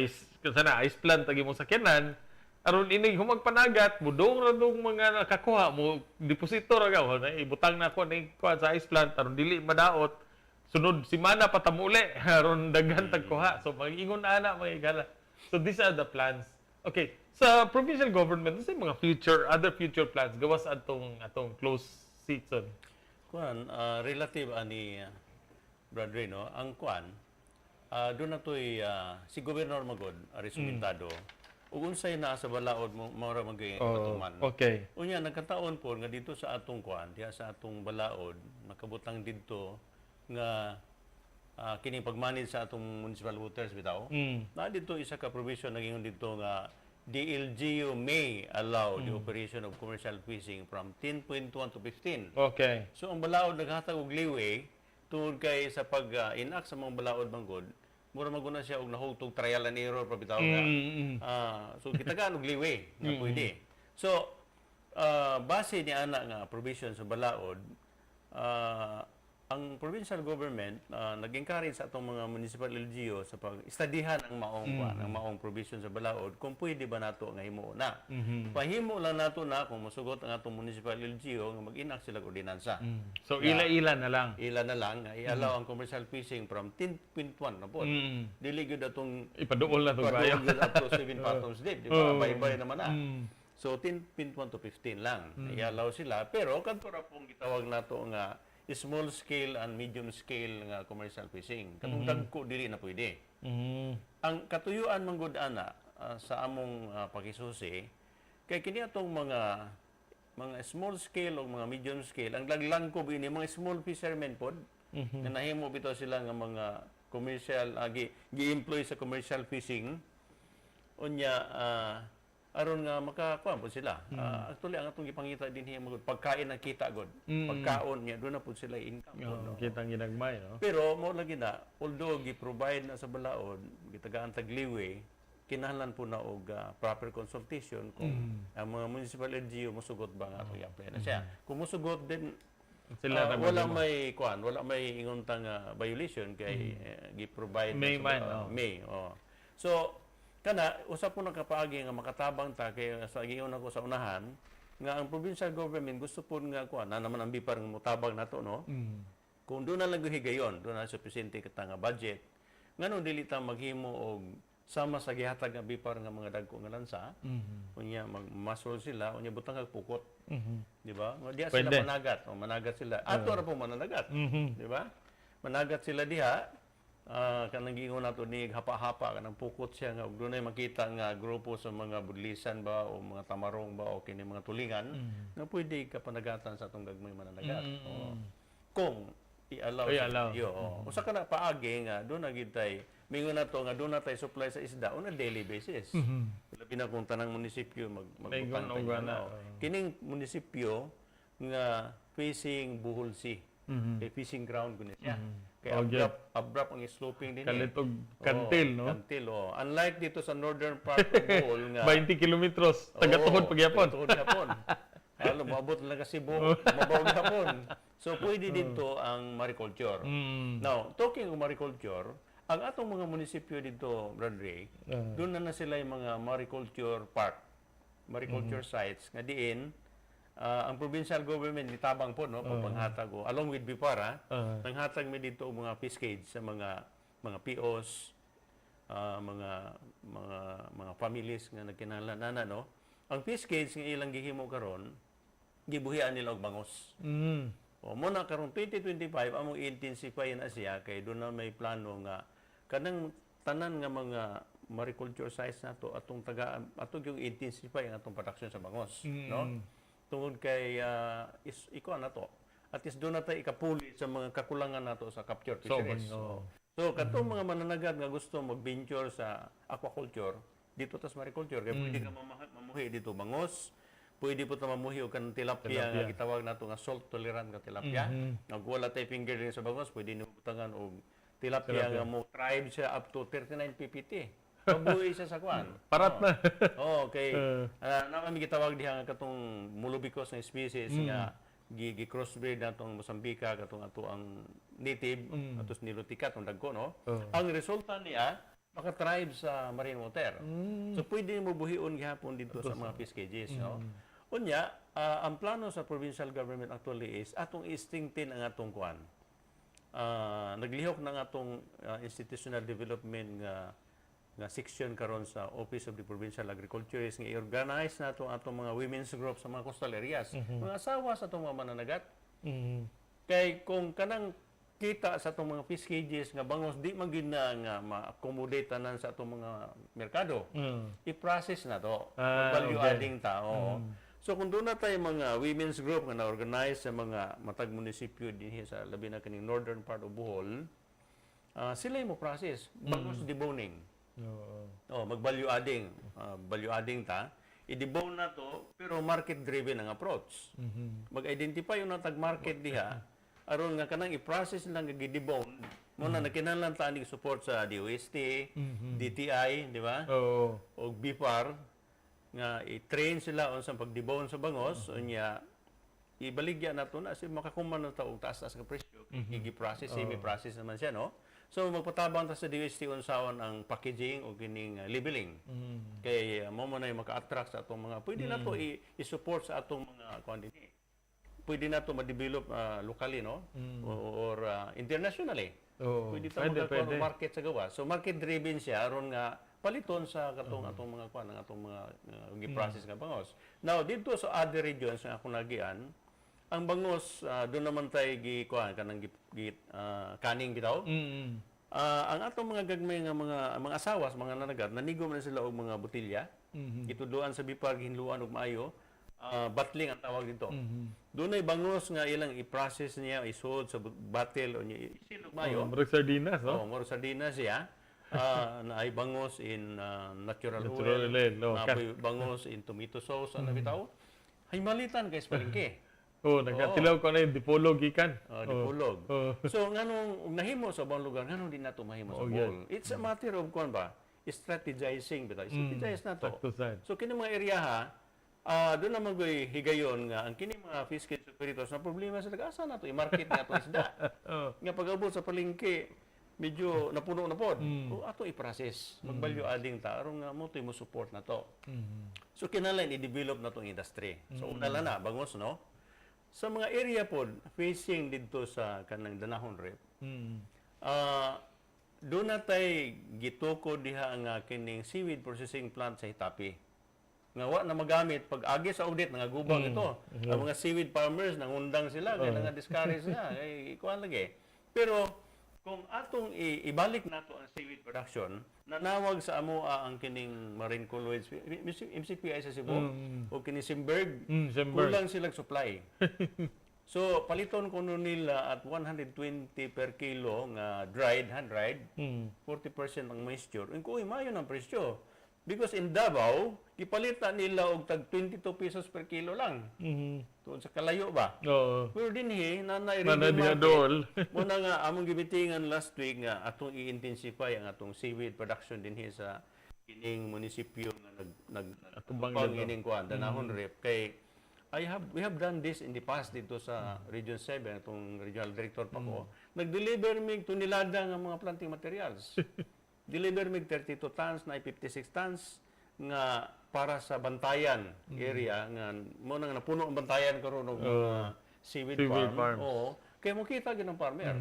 ice sana ice plant agi mo sakyanan aron inig humag panagat mudong ra dong mga nakakuha mo deposito ra ka na ibutang na ko ni kuha sa ice plant aron dili madaot, sunod simana pa ta muli aron daghan tag kuha. So mag-ingon ana, mga higala. So these are the plans. Okay, sa provincial government, unsa yung mga future other future plans gawas atong atong close season? Kuan, relative ani Brad Ray, no, ang kuan, doon na to'y si Gobernador Magod, Aris Sumentado, ug unsay naa sa balaod mo mao ra man gyud patuman. Unya nagkataon po nga dito sa atong kuan, diha sa atong balaod, nakabutang didto nga kini pag-manage sa atong municipal waters bitaw. Na dito isa ka provision nagingon didto nga the LGU may allow the operation of commercial fishing from 10.1 to 15. So ang balaod naghatag og leeway tungod kay sa pag enact sa mga balaod manggod, mura man guna siya og nahugtog trial and error pa bitaw nga. So gitagaan og leeway nga pwede. So base ni ana nga provision sa balaod, ang provincial government nag-encourage sa atong mga municipal LGU sa pag-studyhan ang maong kuan, ang maong provision sa balaod kung pwede ba nato nga himuon na. Pahimo lang nato na kung mosugot ang atong municipal LGU nga mag-enact sila og ordinansa. So ila-ila na lang. Ila na lang nga i-allow ang commercial fishing from 10.1 na po. Dili gyud atong Ipaduol na to kayo. paduol gyud up to 7 fathoms deep, di ba? Bye-bye naman na. So 10.1 to 15 lang. I-allow sila, pero kadto ra pong gitawag nato nga small scale and medium scale nga commercial fishing. Katong dagko dili na pwede. Ang katuyuan man gud ana sa among pakisusi Kay kini atong mga small scale o mga medium scale, ang laglangkob ini mga small fishermen pod nga nahimo bitaw sila nga mga commercial, gi-employ sa commercial fishing unya, aron nga makakuan po sila. Actually, ang atong gipangita dinhi mga pagkain ang kita god. Pagkaon niya doon na po sila income pod, Oh, no? kitang ginagmay, no? Pero mo lagi na, although gi-provide na sa balaod, gitagaan tag leeway, kinahanglan po na og proper consultation kung ang mga municipal LGU musugot ba nga atong i-apply na siya. Kung musugot din Sila ra wala maghimo. may kuan, wala may ingon ta nga violation kay gi-provide na May sa man, balaod. oh. May, oh. So kana usa po nakapaagi nga makatabang ta kay sa giingon ako sa unahan nga ang provincial government gusto po nga kuan na naman ang BFAR nga motabang nato, no? Kung doon na lang gyud higayon, doon na sufficient kita nga budget, nganong dili ta maghimo og sama sa gihatag nga BFAR nga mga dagko nga lansa, unya magmasol sila, unya butang kag pukot. Di ba? Nga diha sila Pwede. managat, o managat sila. Ato ra po mananagat. Di ba? Managat sila diha, kanang giingon nato ni hapa-hapa kanang pukot siya nga og dunay makita nga grupo sa mga budlisan ba o mga tamarong ba o kini mga tulingan nga pwede ka panagatan sa atong gagmay mananagat. Oo. Kung i-allow O, sa i-allow. LGU, oo. Usa ka na paagi nga doon na gid tay mingon nato nga doon na tay supply sa isda on a daily basis. Labi na kung tanang munisipyo Mingon magbutang og tayo, ana, no? Kining munisipyo nga facing Bohol Sea. Kay fishing ground kuno siya. Kay abrupt, abrupt ang sloping din. Kalit og kantil, no? Kantil, oh. Unlike dito sa northern part of Bohol nga 20 kilometros, taga-tuhod Oo, pagyapon. Tagatuhod gyapon. Halo, moabot lang kasi Cebu, mabaw gyapon. So pwede dito ang mariculture. Now, talking of mariculture, ang atong mga munisipyo dito, Brad Ray, doon na na sila yung mga mariculture park, mariculture sites nga diin ang provincial government nitabang po, no, pagpanghatag o along with BFAR, nanghatag mi dito og mga fish cage sa mga POs, mga families nga nagkinahanglan ana, no. Ang fish cage nga ilang gihimo karon, gibuhian nila og bangos. O mo na karon 2025 among intensify na siya kay doon na may plano nga kanang tanan nga mga mariculture sites nato atong taga atong yung intensify ang atong production sa bangos, no, tungod kay is iko na to, at least doon na tayo ikapuli sa mga kakulangan nato sa capture fisheries. Oo. So katong mga mananagat nga gusto mag-venture sa aquaculture dito tas mariculture kay pwede ka mamuhi dito bangos, pwede po ta mamuhi og kanang tilapia nga gitawag nato nga salt tolerant nga tilapia. Nag wala tay fingerling sa bangos, pwede nimo butangan og tilapia nga mo thrive siya up to 39 ppt. Mabuhi siya sa kuan. Parat na. Oh, okay. Na kami gitawag diha nga katong Mulobicus nga species nga gi crossbreed natong Mozambica katong ato ang native atos nilotica tong dagko, no. Ang resulta niya maka-thrive sa marine water. So pwede mo buhion gihapon dito sa mga fish cages, no. Unya, ang plano sa provincial government actually is atong i-strengthen ang atong kuan. Naglihok na nga atong institutional development nga nga section karon sa Office of the Provincial Agriculturist nga i-organize nato ang atong mga women's group sa mga coastal areas. Mga asawa sa atong mga mananagat. Kay kung kanang kita sa atong mga fish cages nga bangos di man gyud na nga ma-accommodate tanan sa atong mga merkado. I-process na to. Value adding ta. Oo. So kung doon na tayo mga women's group nga na-organize sa mga matag munisipyo dinhi sa labi na kining northern part of Bohol, sila yung mo process bangos deboning. Oh, mag value adding, value adding ta. I-debone na to pero market driven ang approach. Mag-identify yung natag market diha aron nga kanang i-process lang nga gi-debone mo na nakinahanglan ta ani support sa DOST, DTI, di ba? Oo. Og BFAR nga i-train sila on sa pag-debone sa bangos, unya ibaligya nato na si makakuman na ta og taas-taas nga presyo mm process semi-process naman siya, no. So magpatabang ta sa DOST unsaon ang packaging o kining labeling kay mo mo na yung maka-attract sa atong mga pwede na to i-support sa atong mga kuan dinhi. Pwede na to ma-develop locally, no, or internationally. Pwede ta Pwede, makakuha pwede. og market sa gawas. So market driven siya aron nga paliton sa katong atong mga kuan ang atong mga gi-process nga bangos. Now dito sa other regions nga ako nagian, ang bangos doon naman tay gi kuan kanang gi kaning bitaw. Ang atong mga gagmay nga mga asawas, mga nanagat, nanigo man sila og mga botelya. Gitudloan sa BFAR, gihinluan og maayo. Bottling ang tawag dito. Dunay bangos nga ilang i-process niya, isuod sa bottle o niya i-seal og maayo. Oh, murag sardinas, no? Oh, murag sardinas siya. Na ay bangos in natural, Natural oil. oil, oh. Napoy bangos in tomato sauce, ano bitaw. Ay malitan guys palengke. Oh, nagatilaw ko na yung dipolog gikan. Oh, dipolog. Oh. So nganong ug nahimo sa ubang lugar, nganong di nato mahimo sa Oh, Bohol? It's a matter of kuan ba? Strategizing bitaw. Strategize na to. Sakto sad. So kini mga area ha, doon naman goy higayon nga ang kini mga fish cage operators na problema sila, asa na to i-market nga atong isda. Nga pag-abot sa palengke medyo napuno na pod. O ato i-process. Mag-value adding ta aron nga mo to mo support na to. So kinahanglan i-develop na tong industry. So una lang na bangos, no. Sa mga area pod facing didto sa kanang Danajon Reef. Doon na tay gitukod diha nga kining seaweed processing plant sa Hitapi. Nga wa na magamit pag agi sa audit, nangagubang ito. Ang mga seaweed farmers nangundang sila kay nga discourage na kay kuan lagi. Pero kung atong ibalik nato ang seaweed production, nanawag sa amoa ang kining Marine Colloids MCPI sa Cebu o kining Simberg, Simberg. kulang silang supply. So paliton kuno nila at 120 per kilo nga dried, hand dried, 40% ang moisture. Ing uy, maayo ng presyo. Because in Davao, gipalit na nila og tag 22 pesos per kilo lang. Tuod sa kalayo ba? Oo. Pero dinhi na na Nana diha dool. Muna nga among gimitingan last week nga atong i-intensify ang atong seaweed production dinhi sa kining munisipyo nga nag nag Atubang atubang dito. ining kuan Danajon Reef kay I have we have done this in the past dito sa Region 7, atong regional director pa ko, nag-deliver mig tonelada nga mga planting materials, deliver mig 32 tons na 56 tons nga para sa Bantayan area nga mo nang napuno ang Bantayan karon og mga seaweed Seaweed farm. Farms. Oo. Kaya mo kita gyud ang farmer.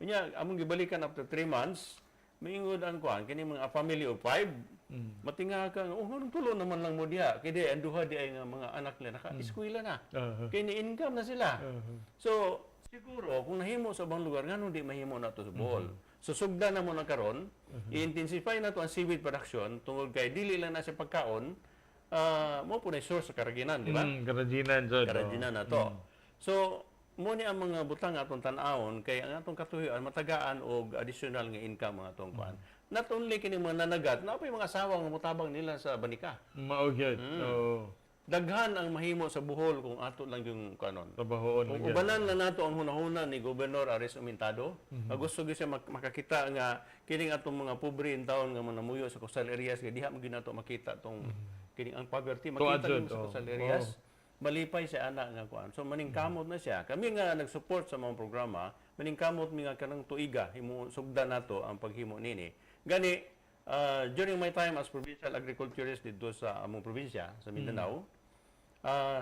Unya among gibalikan after 3 months, moingon ang kuan kini mga family of five. Matinga ka nga, "Oh, nganong tulo naman lang mo diha?" Kay di ang duha di ay nga mga anak nila naka-eskwela na. Kay ni income na sila. So siguro kung nahimo sa ubang lugar, nganong di mahimo na to sa Bohol? So sugdan na mo na karon, i-intensify na to ang seaweed production tungod kay dili lang na siya pagkaon, mo po na source sa karaginan, di ba? Karaginan jud. Karaginan na to. So, mo ni ang mga butang atong tan-awon kay ang atong katuyuan matagaan og additional nga income ang atong kuan. Not only kini mga nanagat, naa pay mga asawa nga motabang nila sa banika. Mao gyud. Oo. Daghan ang mahimo sa Bohol kung ato lang yung kanon. Trabahoon Kung gyud. ubanan na nato ang hunahuna ni Gobernador Aris Umintado, nga gusto gyud siya makakita nga kining atong mga pobre in town nga mga namuyo sa coastal areas kay diha mo gyud nato makita tong kining ang poverty makita Tuad gyud jud, sa coastal areas. Malipay siya ana nga kuan. So maningkamot na siya. Kami nga nag-support sa mga programa, maningkamot mi nga kanang tuiga himo sugdan nato ang paghimo nini. Gani during my time as provincial agriculturist dito sa among probinsya sa Mindanao,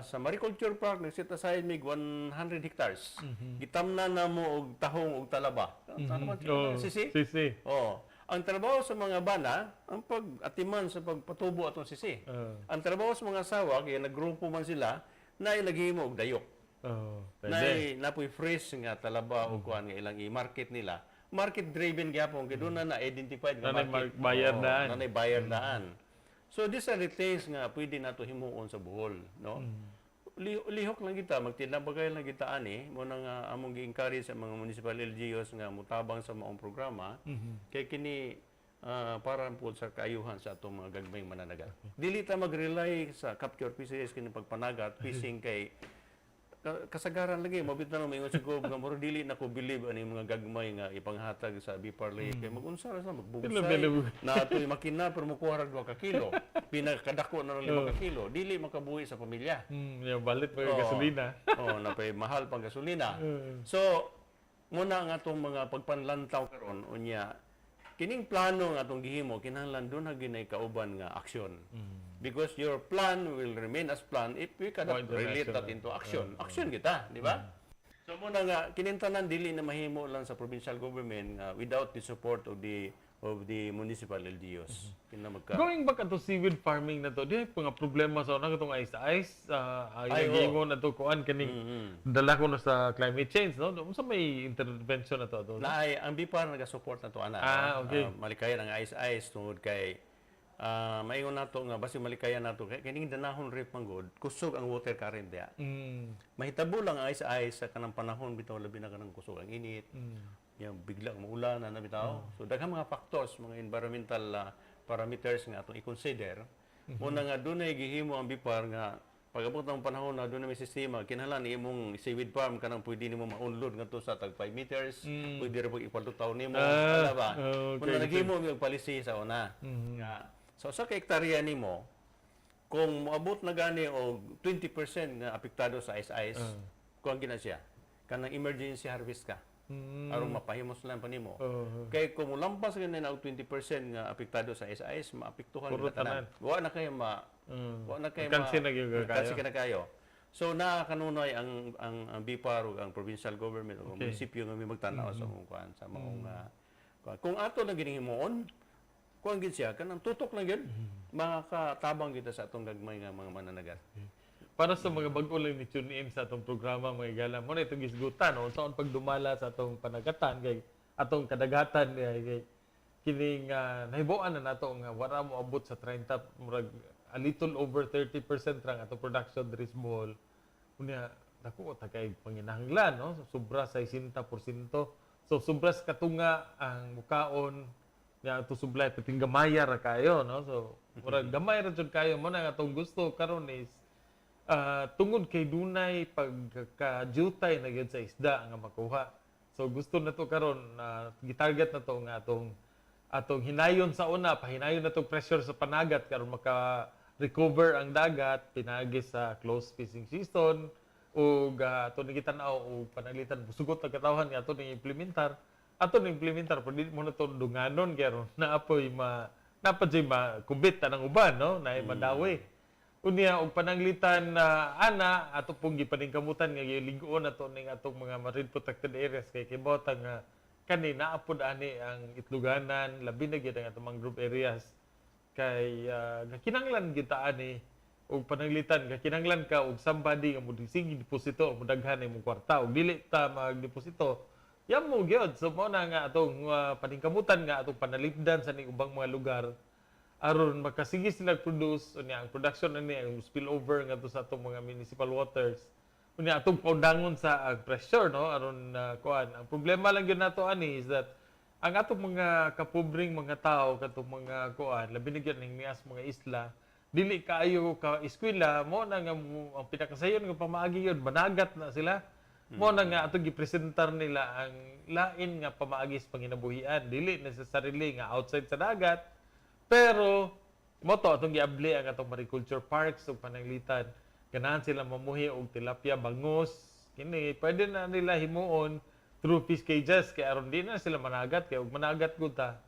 sa Mariculture Park nag-set aside mig 100 hectares. Gitamna na mo og tahong og talaba. Talaba, sisi. Sisi. Oh. Ang trabaho sa mga bana, ang pag-atiman sa pagpatubo atong sisi. Ang trabaho sa mga asawa, kaya naggrupo man sila, na naghimo og dayok. Pwede. Na napoy fresh nga talaba o kuan nga ilang i-market nila. Market driven gyapon kay doon na na-identified nga Nanay market. Buyer Oo, daan. nanay buyer daan. So these are the things nga pwede nato himuon sa Bohol, no? Lihok lang kita, magtinabagay lang kita ani, mo na nga among gi-encourage sa mga municipal LGUs nga mutabang sa maong programa kay kini para po sa kaayuhan sa atong mga gagmayng mananagat. Dili ta mag-rely sa capture fisheries kini pagpanagat, fishing kay kasagaran lagi mabit na lang maingon si Gob nga murag dili na ko believe ani mga gagmay nga ipanghatag sa BFAR kay magunsa ra sa magbugsay Dili. na atoy makina pero mokuha ra 2 ka kilo, pinakadako na lang 5 ka kilo, dili makabuhi sa pamilya. Yung balit pa yung gasolina. Oo, napay mahal pang gasolina. So, muna ang atong mga pagpanlantaw karon unya kining plano nga atong gihimo kinahanglan doon na ginay kauban nga aksyon. Because your plan will remain as plan if we cannot More relate that international. into action. Action kita, di ba? So muna nga kinintanan dili na mahimo lang sa provincial government nga without the support of the municipal LGUs. Kina magka Going back ato seaweed farming na to, di ay mga problema sa una katong ice ice, ay Ay, oo. nag-ingon na to kuan kaning dala ko na sa climate change, no? Unsa may intervention na to ato? Naay ang BFAR naga-support na to ana. Ah, okay. Malikayan ang ice ice tungod kay Maingon nato nga basi malikayan nato kay kining Danajon Reef man gud, kusog ang water current diya. Mahitabo lang ang ice ice sa kanang panahon bitaw, labi na kanang kusog ang init. Yang bigla maulan na na bitaw. So daghang mga factors, mga environmental parameters nga atong i-consider. Muna nga dunay gihimo ang BFAR nga pag-abot ng panahon na dunay may sistema, kinahanglan imong seaweed farm kanang pwede nimo ma-unload ngadto sa tag 5 meters, pwede ra pag ipalutaw nimo, wala ba? Okay. Muna naghimo mi og policy sa una. Nga so sa ka hektarya nimo, kung moabot na gani og 20% nga apektado sa ice ice, kuan gina siya. Kanang emergency harvest ka. Aron mapahimos lang pa nimo. Kay kung molampas gani na og 20% nga apektado sa ice ice, maapektuhan Puro na tanan. Wa na kay ma wa na kay Alkansi na gyud kayo. Alkansi ka na kayo. So na kanunay ang BFAR ug ang provincial government o munisipyo nga may magtan-aw sa mong kuan sa maong kuan. Kung ato lang gining himuon, kuan gid siya kanang tutok lang gyud, makakatabang kita sa atong gagmay nga mga mananagat. Para sa mga bag-o lang ni tune in sa atong programa, mga higala, mo na itong gisgutan, no? Unsaon pagdumala sa atong panagatan, kay atong kadagatan, kay kining nahibuan na nato nga wala mo abot sa 30, murag a little over 30% rang atong production diri sa Bohol. Unya dako ta kay panginahanglan, no? So, sobra sa 60%. So sobra sa katunga ang mukaon nga ato supply, perting gamaya ra kayo, no? So murag gamay ra jud kayo. Mo na nga atong gusto karon is tungod kay dunay pagka-jutay na gyud sa isda nga makuha. So gusto na to karon na gitarget na to nga atong hinayon sa una, pahinayon na tong pressure sa panagat karon maka recover ang dagat pinagi sa close fishing season ug ato ni gitan-aw og pananglitan sugot ang katawhan nga ato ning implementar, ato ning implementar, pero dili mo na to dunganon kay aron naapoy ma napa jud ma kubit tanang uban, no, naay madawi. Unya og pananglitan na ana ato pong gipaningkamutan nga gilig-on ato ning atong mga marine protected areas kay kibaw ta nga kani naapod ani ang itluganan, labi na gyud ang atong mangrove areas kay kinanglan gyud ta ani. Og pananglitan ka kinanglan ka og somebody nga mo sige deposito, mo daghan imong kwarta, og dili ta magdeposito yan mo gyud. So mao na nga atong paningkamutan nga atong panalipdan sa ning ubang mga lugar aron makasige sila produce. Unya ang production ani ang spillover ngadto sa atong mga municipal waters. Unya atong paundangon sa ang pressure, no, aron kuan. Ang problema lang gyud nato ani is that ang atong mga kapobring mga tao, katong mga kuan, labi na gyud ning nias mga isla, dili kaayo ka eskwela. Mo na nga ang pinakasayon nga pamaagi yun managat na sila. Mo na nga atong gipresentar nila ang lain nga pamaagi sa panginabuhian, dili necessarily nga outside sa dagat, pero mo to atong giabli ang atong mariculture parks ug pananglitan ganahan sila mamuhi og tilapia, bangus. Kini pwede na nila himuon through fish cages kay aron di na sila managat, kay og managat gud ta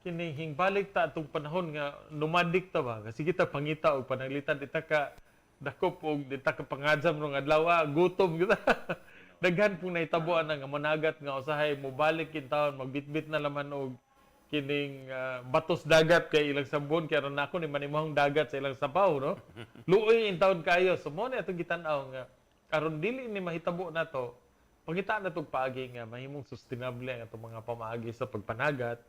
kini hingbalik ta atong panahon nga nomadic ta ba, kasi kita pangita og pananglitan di ta ka dakop og di ta ka pangadzam rong adlaw, gutom kita. Daghan pong nahitabuan na nga managat nga usahay mobalik in taon magbitbit na laman og kining batos dagat kay ilang sabon, kay aron nako ni manimahong dagat sa ilang sabaw, no? Luoy in taon kayo. So mo na atong gitan-aw nga aron dili ni mahitabo nato, pangitaan na tong paagi nga mahimong sustainable ang atong mga pamaagi sa pagpanagat.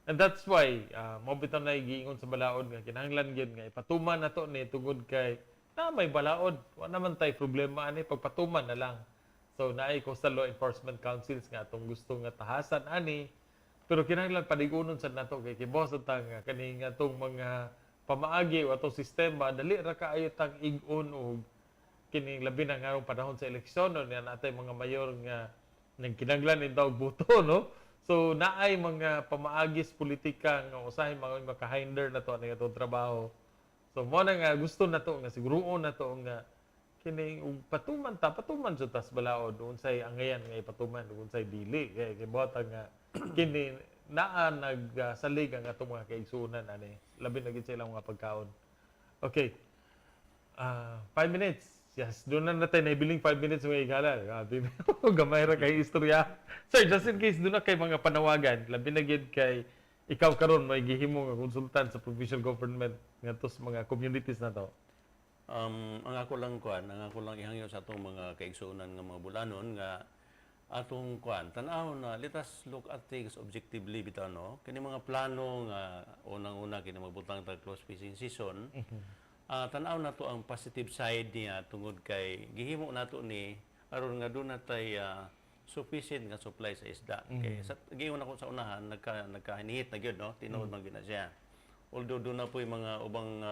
And that's why mao bitaw na giingon sa balaod nga kinahanglan gyud nga ipatuman nato ni tungod kay na may balaod, wa naman tay problema ani, pagpatuman na lang. So naay Coastal Law Enforcement Councils nga atong gusto nga tahasan ani, pero kinahanglan padigunon sad nato kay kibaw sad ta nga kaning atong mga pamaagi o atong sistema dali ra kaayo tang ig-on og kining labi na ngarong panahon sa eleksyon, no, niya natay mga mayor nga nagkinahanglan nin og boto, no? So naay mga pamaagis politika nga usahay mga makahinder na to ani atong trabaho. So mo na nga gusto nato nga siguruon nato nga kining ug patuman ta, patuman jud tas balaod unsay angayan nga ipatuman ug unsay dili, kay kibot nga kini naa nagsalig ang atong mga kaigsuonan ani, labi na gid sa ilang mga pagkaon. Okay. 5 minutes. Yes, doon na natin naibiling 5 minutes, mga higala. Grabe. Gamay ra kay istorya. Sir, just in case doon na kay mga panawagan, labi na gid kay ikaw karon may gihimo nga konsultant sa provincial government ngadto sa mga communities na to. Ang ako lang kuan, ang ako lang ihangyo sa atong mga kaigsuonan nga mga Bol-anon nga Atong kuan, tan-aw na, let us look at things objectively bitaw, no? Kini mga plano nga unang-una kini magbutang tag close fishing season. Tan-aw nato ang positive side niya tungod kay gihimo nato ni aron nga duna tay sufficient nga supply sa isda. Kay sa giingon ako sa unahan, nagkahinihit na gyud, no? Tinuod man gyud na siya. Although duna na po'y mga ubang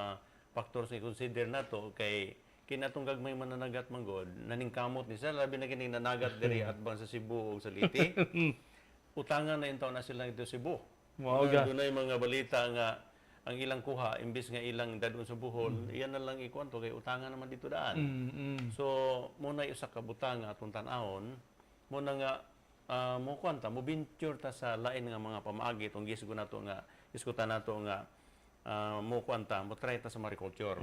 factors nga consider nato kay kinatong gagmay mananagat manggod naningkamot ni sila, labi na kining nanagat diri at bang sa Cebu ug sa Leyte. Utangan na intaw na sila dito sa Cebu. Mao ga. Dunay mga balita nga ang ilang kuha imbes nga ilang dadon sa Bohol, iyan na lang ikuanto kay utangan naman dito daan. So muna usa ka butang nga atong tan-awon, muna nga mo kuan ta, mo venture ta sa lain nga mga pamaagi itong gisgo nato nga iskutan nato nga mo kuan ta, mo try ta sa mariculture.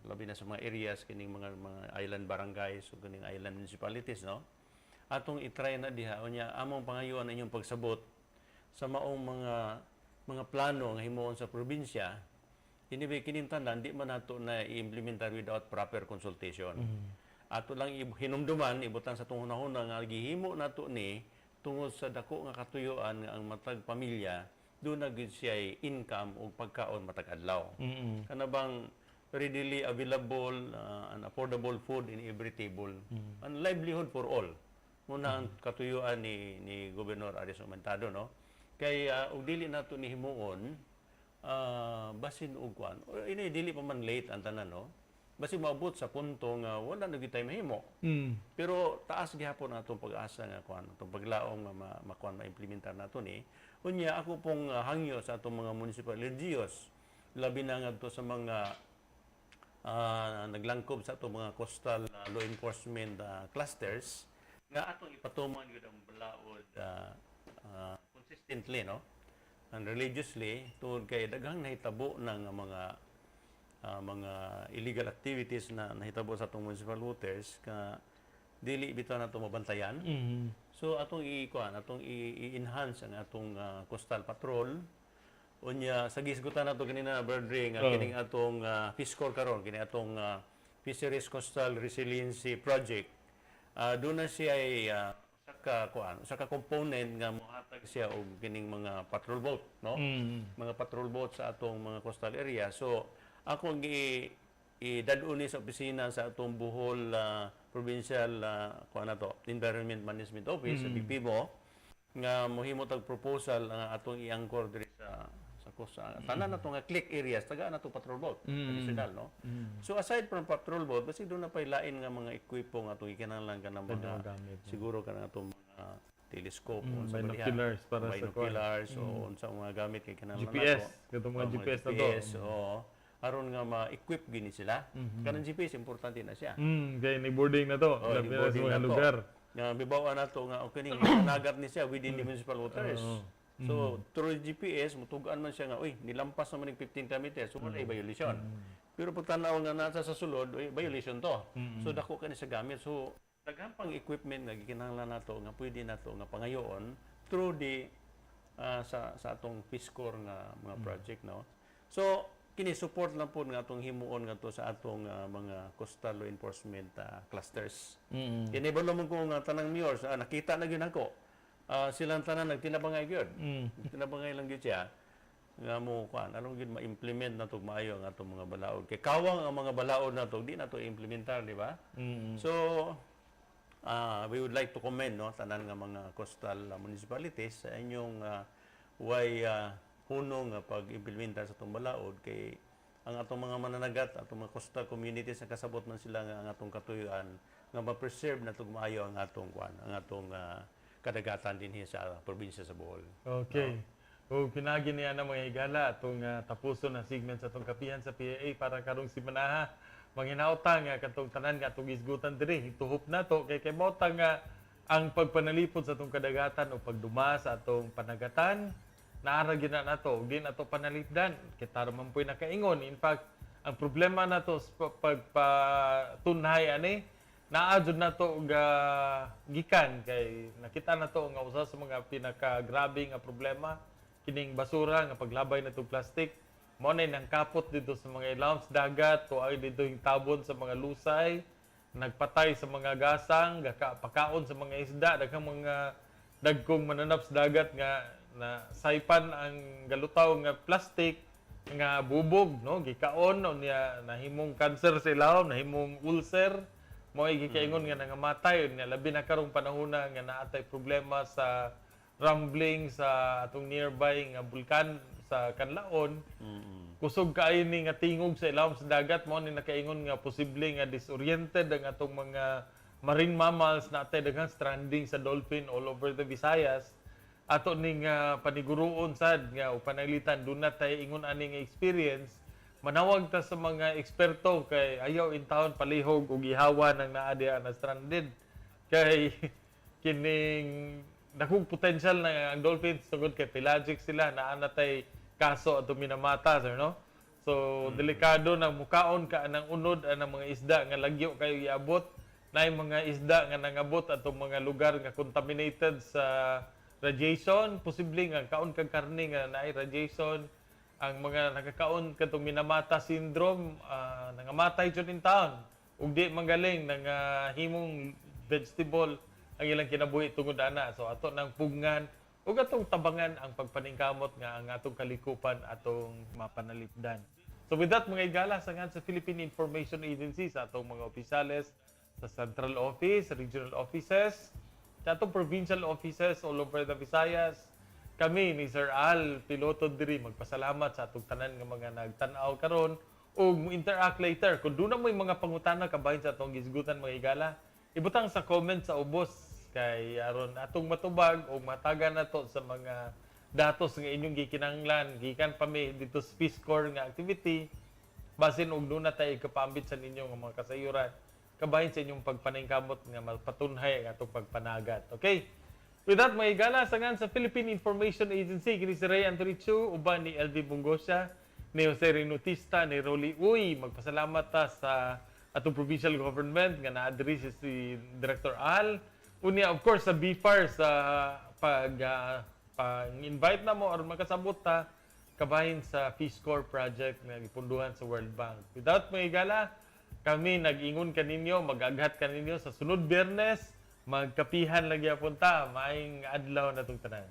Labi na sa mga areas kining mga island barangays o kining island municipalities, no? Atong i-try na diha unya among pangayuan inyong pagsabot sa maong mga plano nga himuon sa probinsya. Anyway, kining tanan di man nato na i-implementar without proper consultation. Ato lang hinumduman, ibutang sa atong hunahuna nga gihimo nato ni tungod sa dako nga katuyuan nga ang matag pamilya duna gyud siya income ug pagkaon matag adlaw. Kana bang readily available and affordable food in every table. And livelihood for all. Muna ang katuyuan ni Gobernador Aris Aumentado, no? Kay og dili nato ni himuon, basin og kuan. O, ini dili pa man late ang tanan, no? Basin moabot sa punto nga wala na gyud tay mahimo. Pero taas gihapon ang atong pag-asa nga kuan, atong paglaom nga makuan, ma-implementar nato ni. Unya ako pong hangyo sa atong mga municipal LGUs, labi na ngadto sa mga naglangkob sa atong mga coastal law enforcement clusters nga atong ipatuman gyud ang balaod consistently, no, and religiously, tungod kay daghang nahitabo ng mga illegal activities na nahitabo sa atong municipal waters ka dili bitaw nato mabantayan. So atong i-kuan, atong i-enhance ang atong coastal patrol. Unya sa gisgutan nato kanina, Birdre, nga kining atong FishCore karon, kini atong Fisheries Coastal Resiliency Project. Doon na siya ay usa ka kuan, usa ka component nga mohatag siya og kining mga patrol boat, no? Mga patrol boat sa atong mga coastal area. So ako gi idadon ni sa opisina sa atong Bohol Provincial kuan na to, Environment Management Office, sa BPMO, nga mohimo tag proposal nga atong i-anchor diri sa tanan nato nga click areas, tagaan nato patrol boat additional, no? So aside from patrol boat, basi duna pay lain nga mga equipo nga atong ikinahanglan kanang mga magamit. Siguro kanang atong mga telescope, unsa ba diha? Binoculars para sa kuwan. Binoculars o unsa mga gamit kay kinahanglan GPS, nato. katong mga Oh, GPS na to. GPS, oo. Aron nga ma-equip gini sila. Kanang GPS, importante na siya. Kay ni boarding na to. Oh, Labi na sa boarding mga na to. lugar. Nga bibawa na to nga okay ning nagat ni siya within the municipal waters. So through GPS mutugaan man siya nga uy, nilampas naman ning 15 kilometers, so wala violation. Pero pag tanaw nga nasa sa sulod, uy, violation to. So dako kani sa gamit. So daghan pang equipment nga gikinahanglan nato nga pwede nato nga pangayoon through the sa atong FishCore nga mga project, no? So kini support lang po nga atong himuon ngadto sa atong mga coastal law enforcement clusters. Kini ba mo ko nga tanang mayors, nakita na gyud nako. Silang tanan nagtinabangay gyud. Nagtinabangay lang gyud siya nga mo kuan aron gyud ma-implement nato maayo ang atong mga balaod. Kay kawang ang mga balaod nato, di nato i-implementar, di ba? So we would like to commend, no, tanan nga mga coastal municipalities sa inyong way hunong nga pag-implementar sa atong balaod kay ang atong mga mananagat, atong mga coastal communities, nakasabot man sila nga ang atong katuyuan nga ma-preserve na maayo ang atong kuan, ang atong kadagatan dinhi sa probinsya sa Bohol. Okay. O pinagi niya na, mga higala, atong tapuson na segment sa atong Kapihan sa PIA para karong simanaha. Manginauta nga katong tanan nga atong isgutan diri, ituhop na to kay mao nga ang pagpanalipod sa atong kadagatan o pagduma sa atong panagatan naara gyud na nato ug di nato panalipdan kita ra man po'y nakaingon. In fact, ang problema nato sa pagpatunhay ani naa jud nato ga gikan kay nakita nato nga usa sa mga pinakagrabe nga problema kining basura nga paglabay nato plastic, mao nay nang kapot dito sa mga ilawom sa dagat o ay dito yung tabon sa mga lusay. Nagpatay sa mga gasang, gaka pakaon sa mga isda, daghang mga dagkong mananap sa dagat nga na saipan ang galutaw nga plastic nga bubog, no, gikaon unya nahimong cancer sa ilawom, nahimong ulcer, mao gikaingon nga nangamatay. Unya labi na karong panahona nga naatay problema sa rumbling sa atong nearby nga bulkan sa Kanlaon, kusog kaayo ni nga tingog sa ilawom sa dagat, mao ni nakaingon nga posible nga disoriented ang atong mga marine mammals, na atay daghang stranding sa dolphin all over the Visayas. Ato ning paniguruon sad nga o pananglitan duna tay ingon ani nga experience, manawag ta sa mga eksperto kay ayaw intawon palihog og ihawa nang naa diha na stranded kay kining dakong potential na ang dolphins tungod kay pelagic sila, naa na tay kaso ato Minamata, sir, no? So delikado nang mukaon ka anang unod, anang mga isda nga lagyo kayo iabot, naay mga isda nga nangabot atong mga lugar nga contaminated sa radiation. Posible nga kaon kag karne nga naay radiation. Ang mga nakakaon katong Minamata syndrome, nangamatay jud in town ug di magaling, nangahimong vegetable ang ilang kinabuhi tungod ana. So ato nang pugngan ug atong tabangan ang pagpaningkamot nga ang atong kalikupan atong mapanalipdan. So with that, mga igala, sa ngan sa Philippine Information Agency, sa atong mga opisyales sa central office, regional offices, sa atong provincial offices all over the Visayas, kami ni Sir Al Piloto diri magpasalamat sa atong tanan nga mga nagtan-aw karon ug mo interact later. Kung duna mo'y mga pangutana kabahin sa atong gisgutan, mga igala, ibutang sa comment sa ubos kay aron atong matubag o matagan nato sa mga datos nga inyong gikinahanglan gikan pa mi dito sa Peace Corps nga activity. Basin og duna tay ikapaambit sa ninyo nga mga kasayuran kabahin sa inyong pagpaningkamot nga mapatunhay ang atong pagpanagat. Okay? With that, mga igala, sa ngan sa Philippine Information Agency, kini si Ray Anthony Chu, uban ni LV Bungosya, ni Jose Renutista, ni Rolly Uy, magpasalamat ta sa atong provincial government nga naa diri si Director Al. Unya, of course, sa BFAR sa pag pag-invite na mo or makasabot ta kabahin sa Peace Corps project nga gipunduhan sa World Bank. Without, mga igala, kami nag-ingon kaninyo, mag-aghat kaninyo sa sunod Biyernes, magkapihan lagi gyapon ta. Maayong adlaw natong tanan.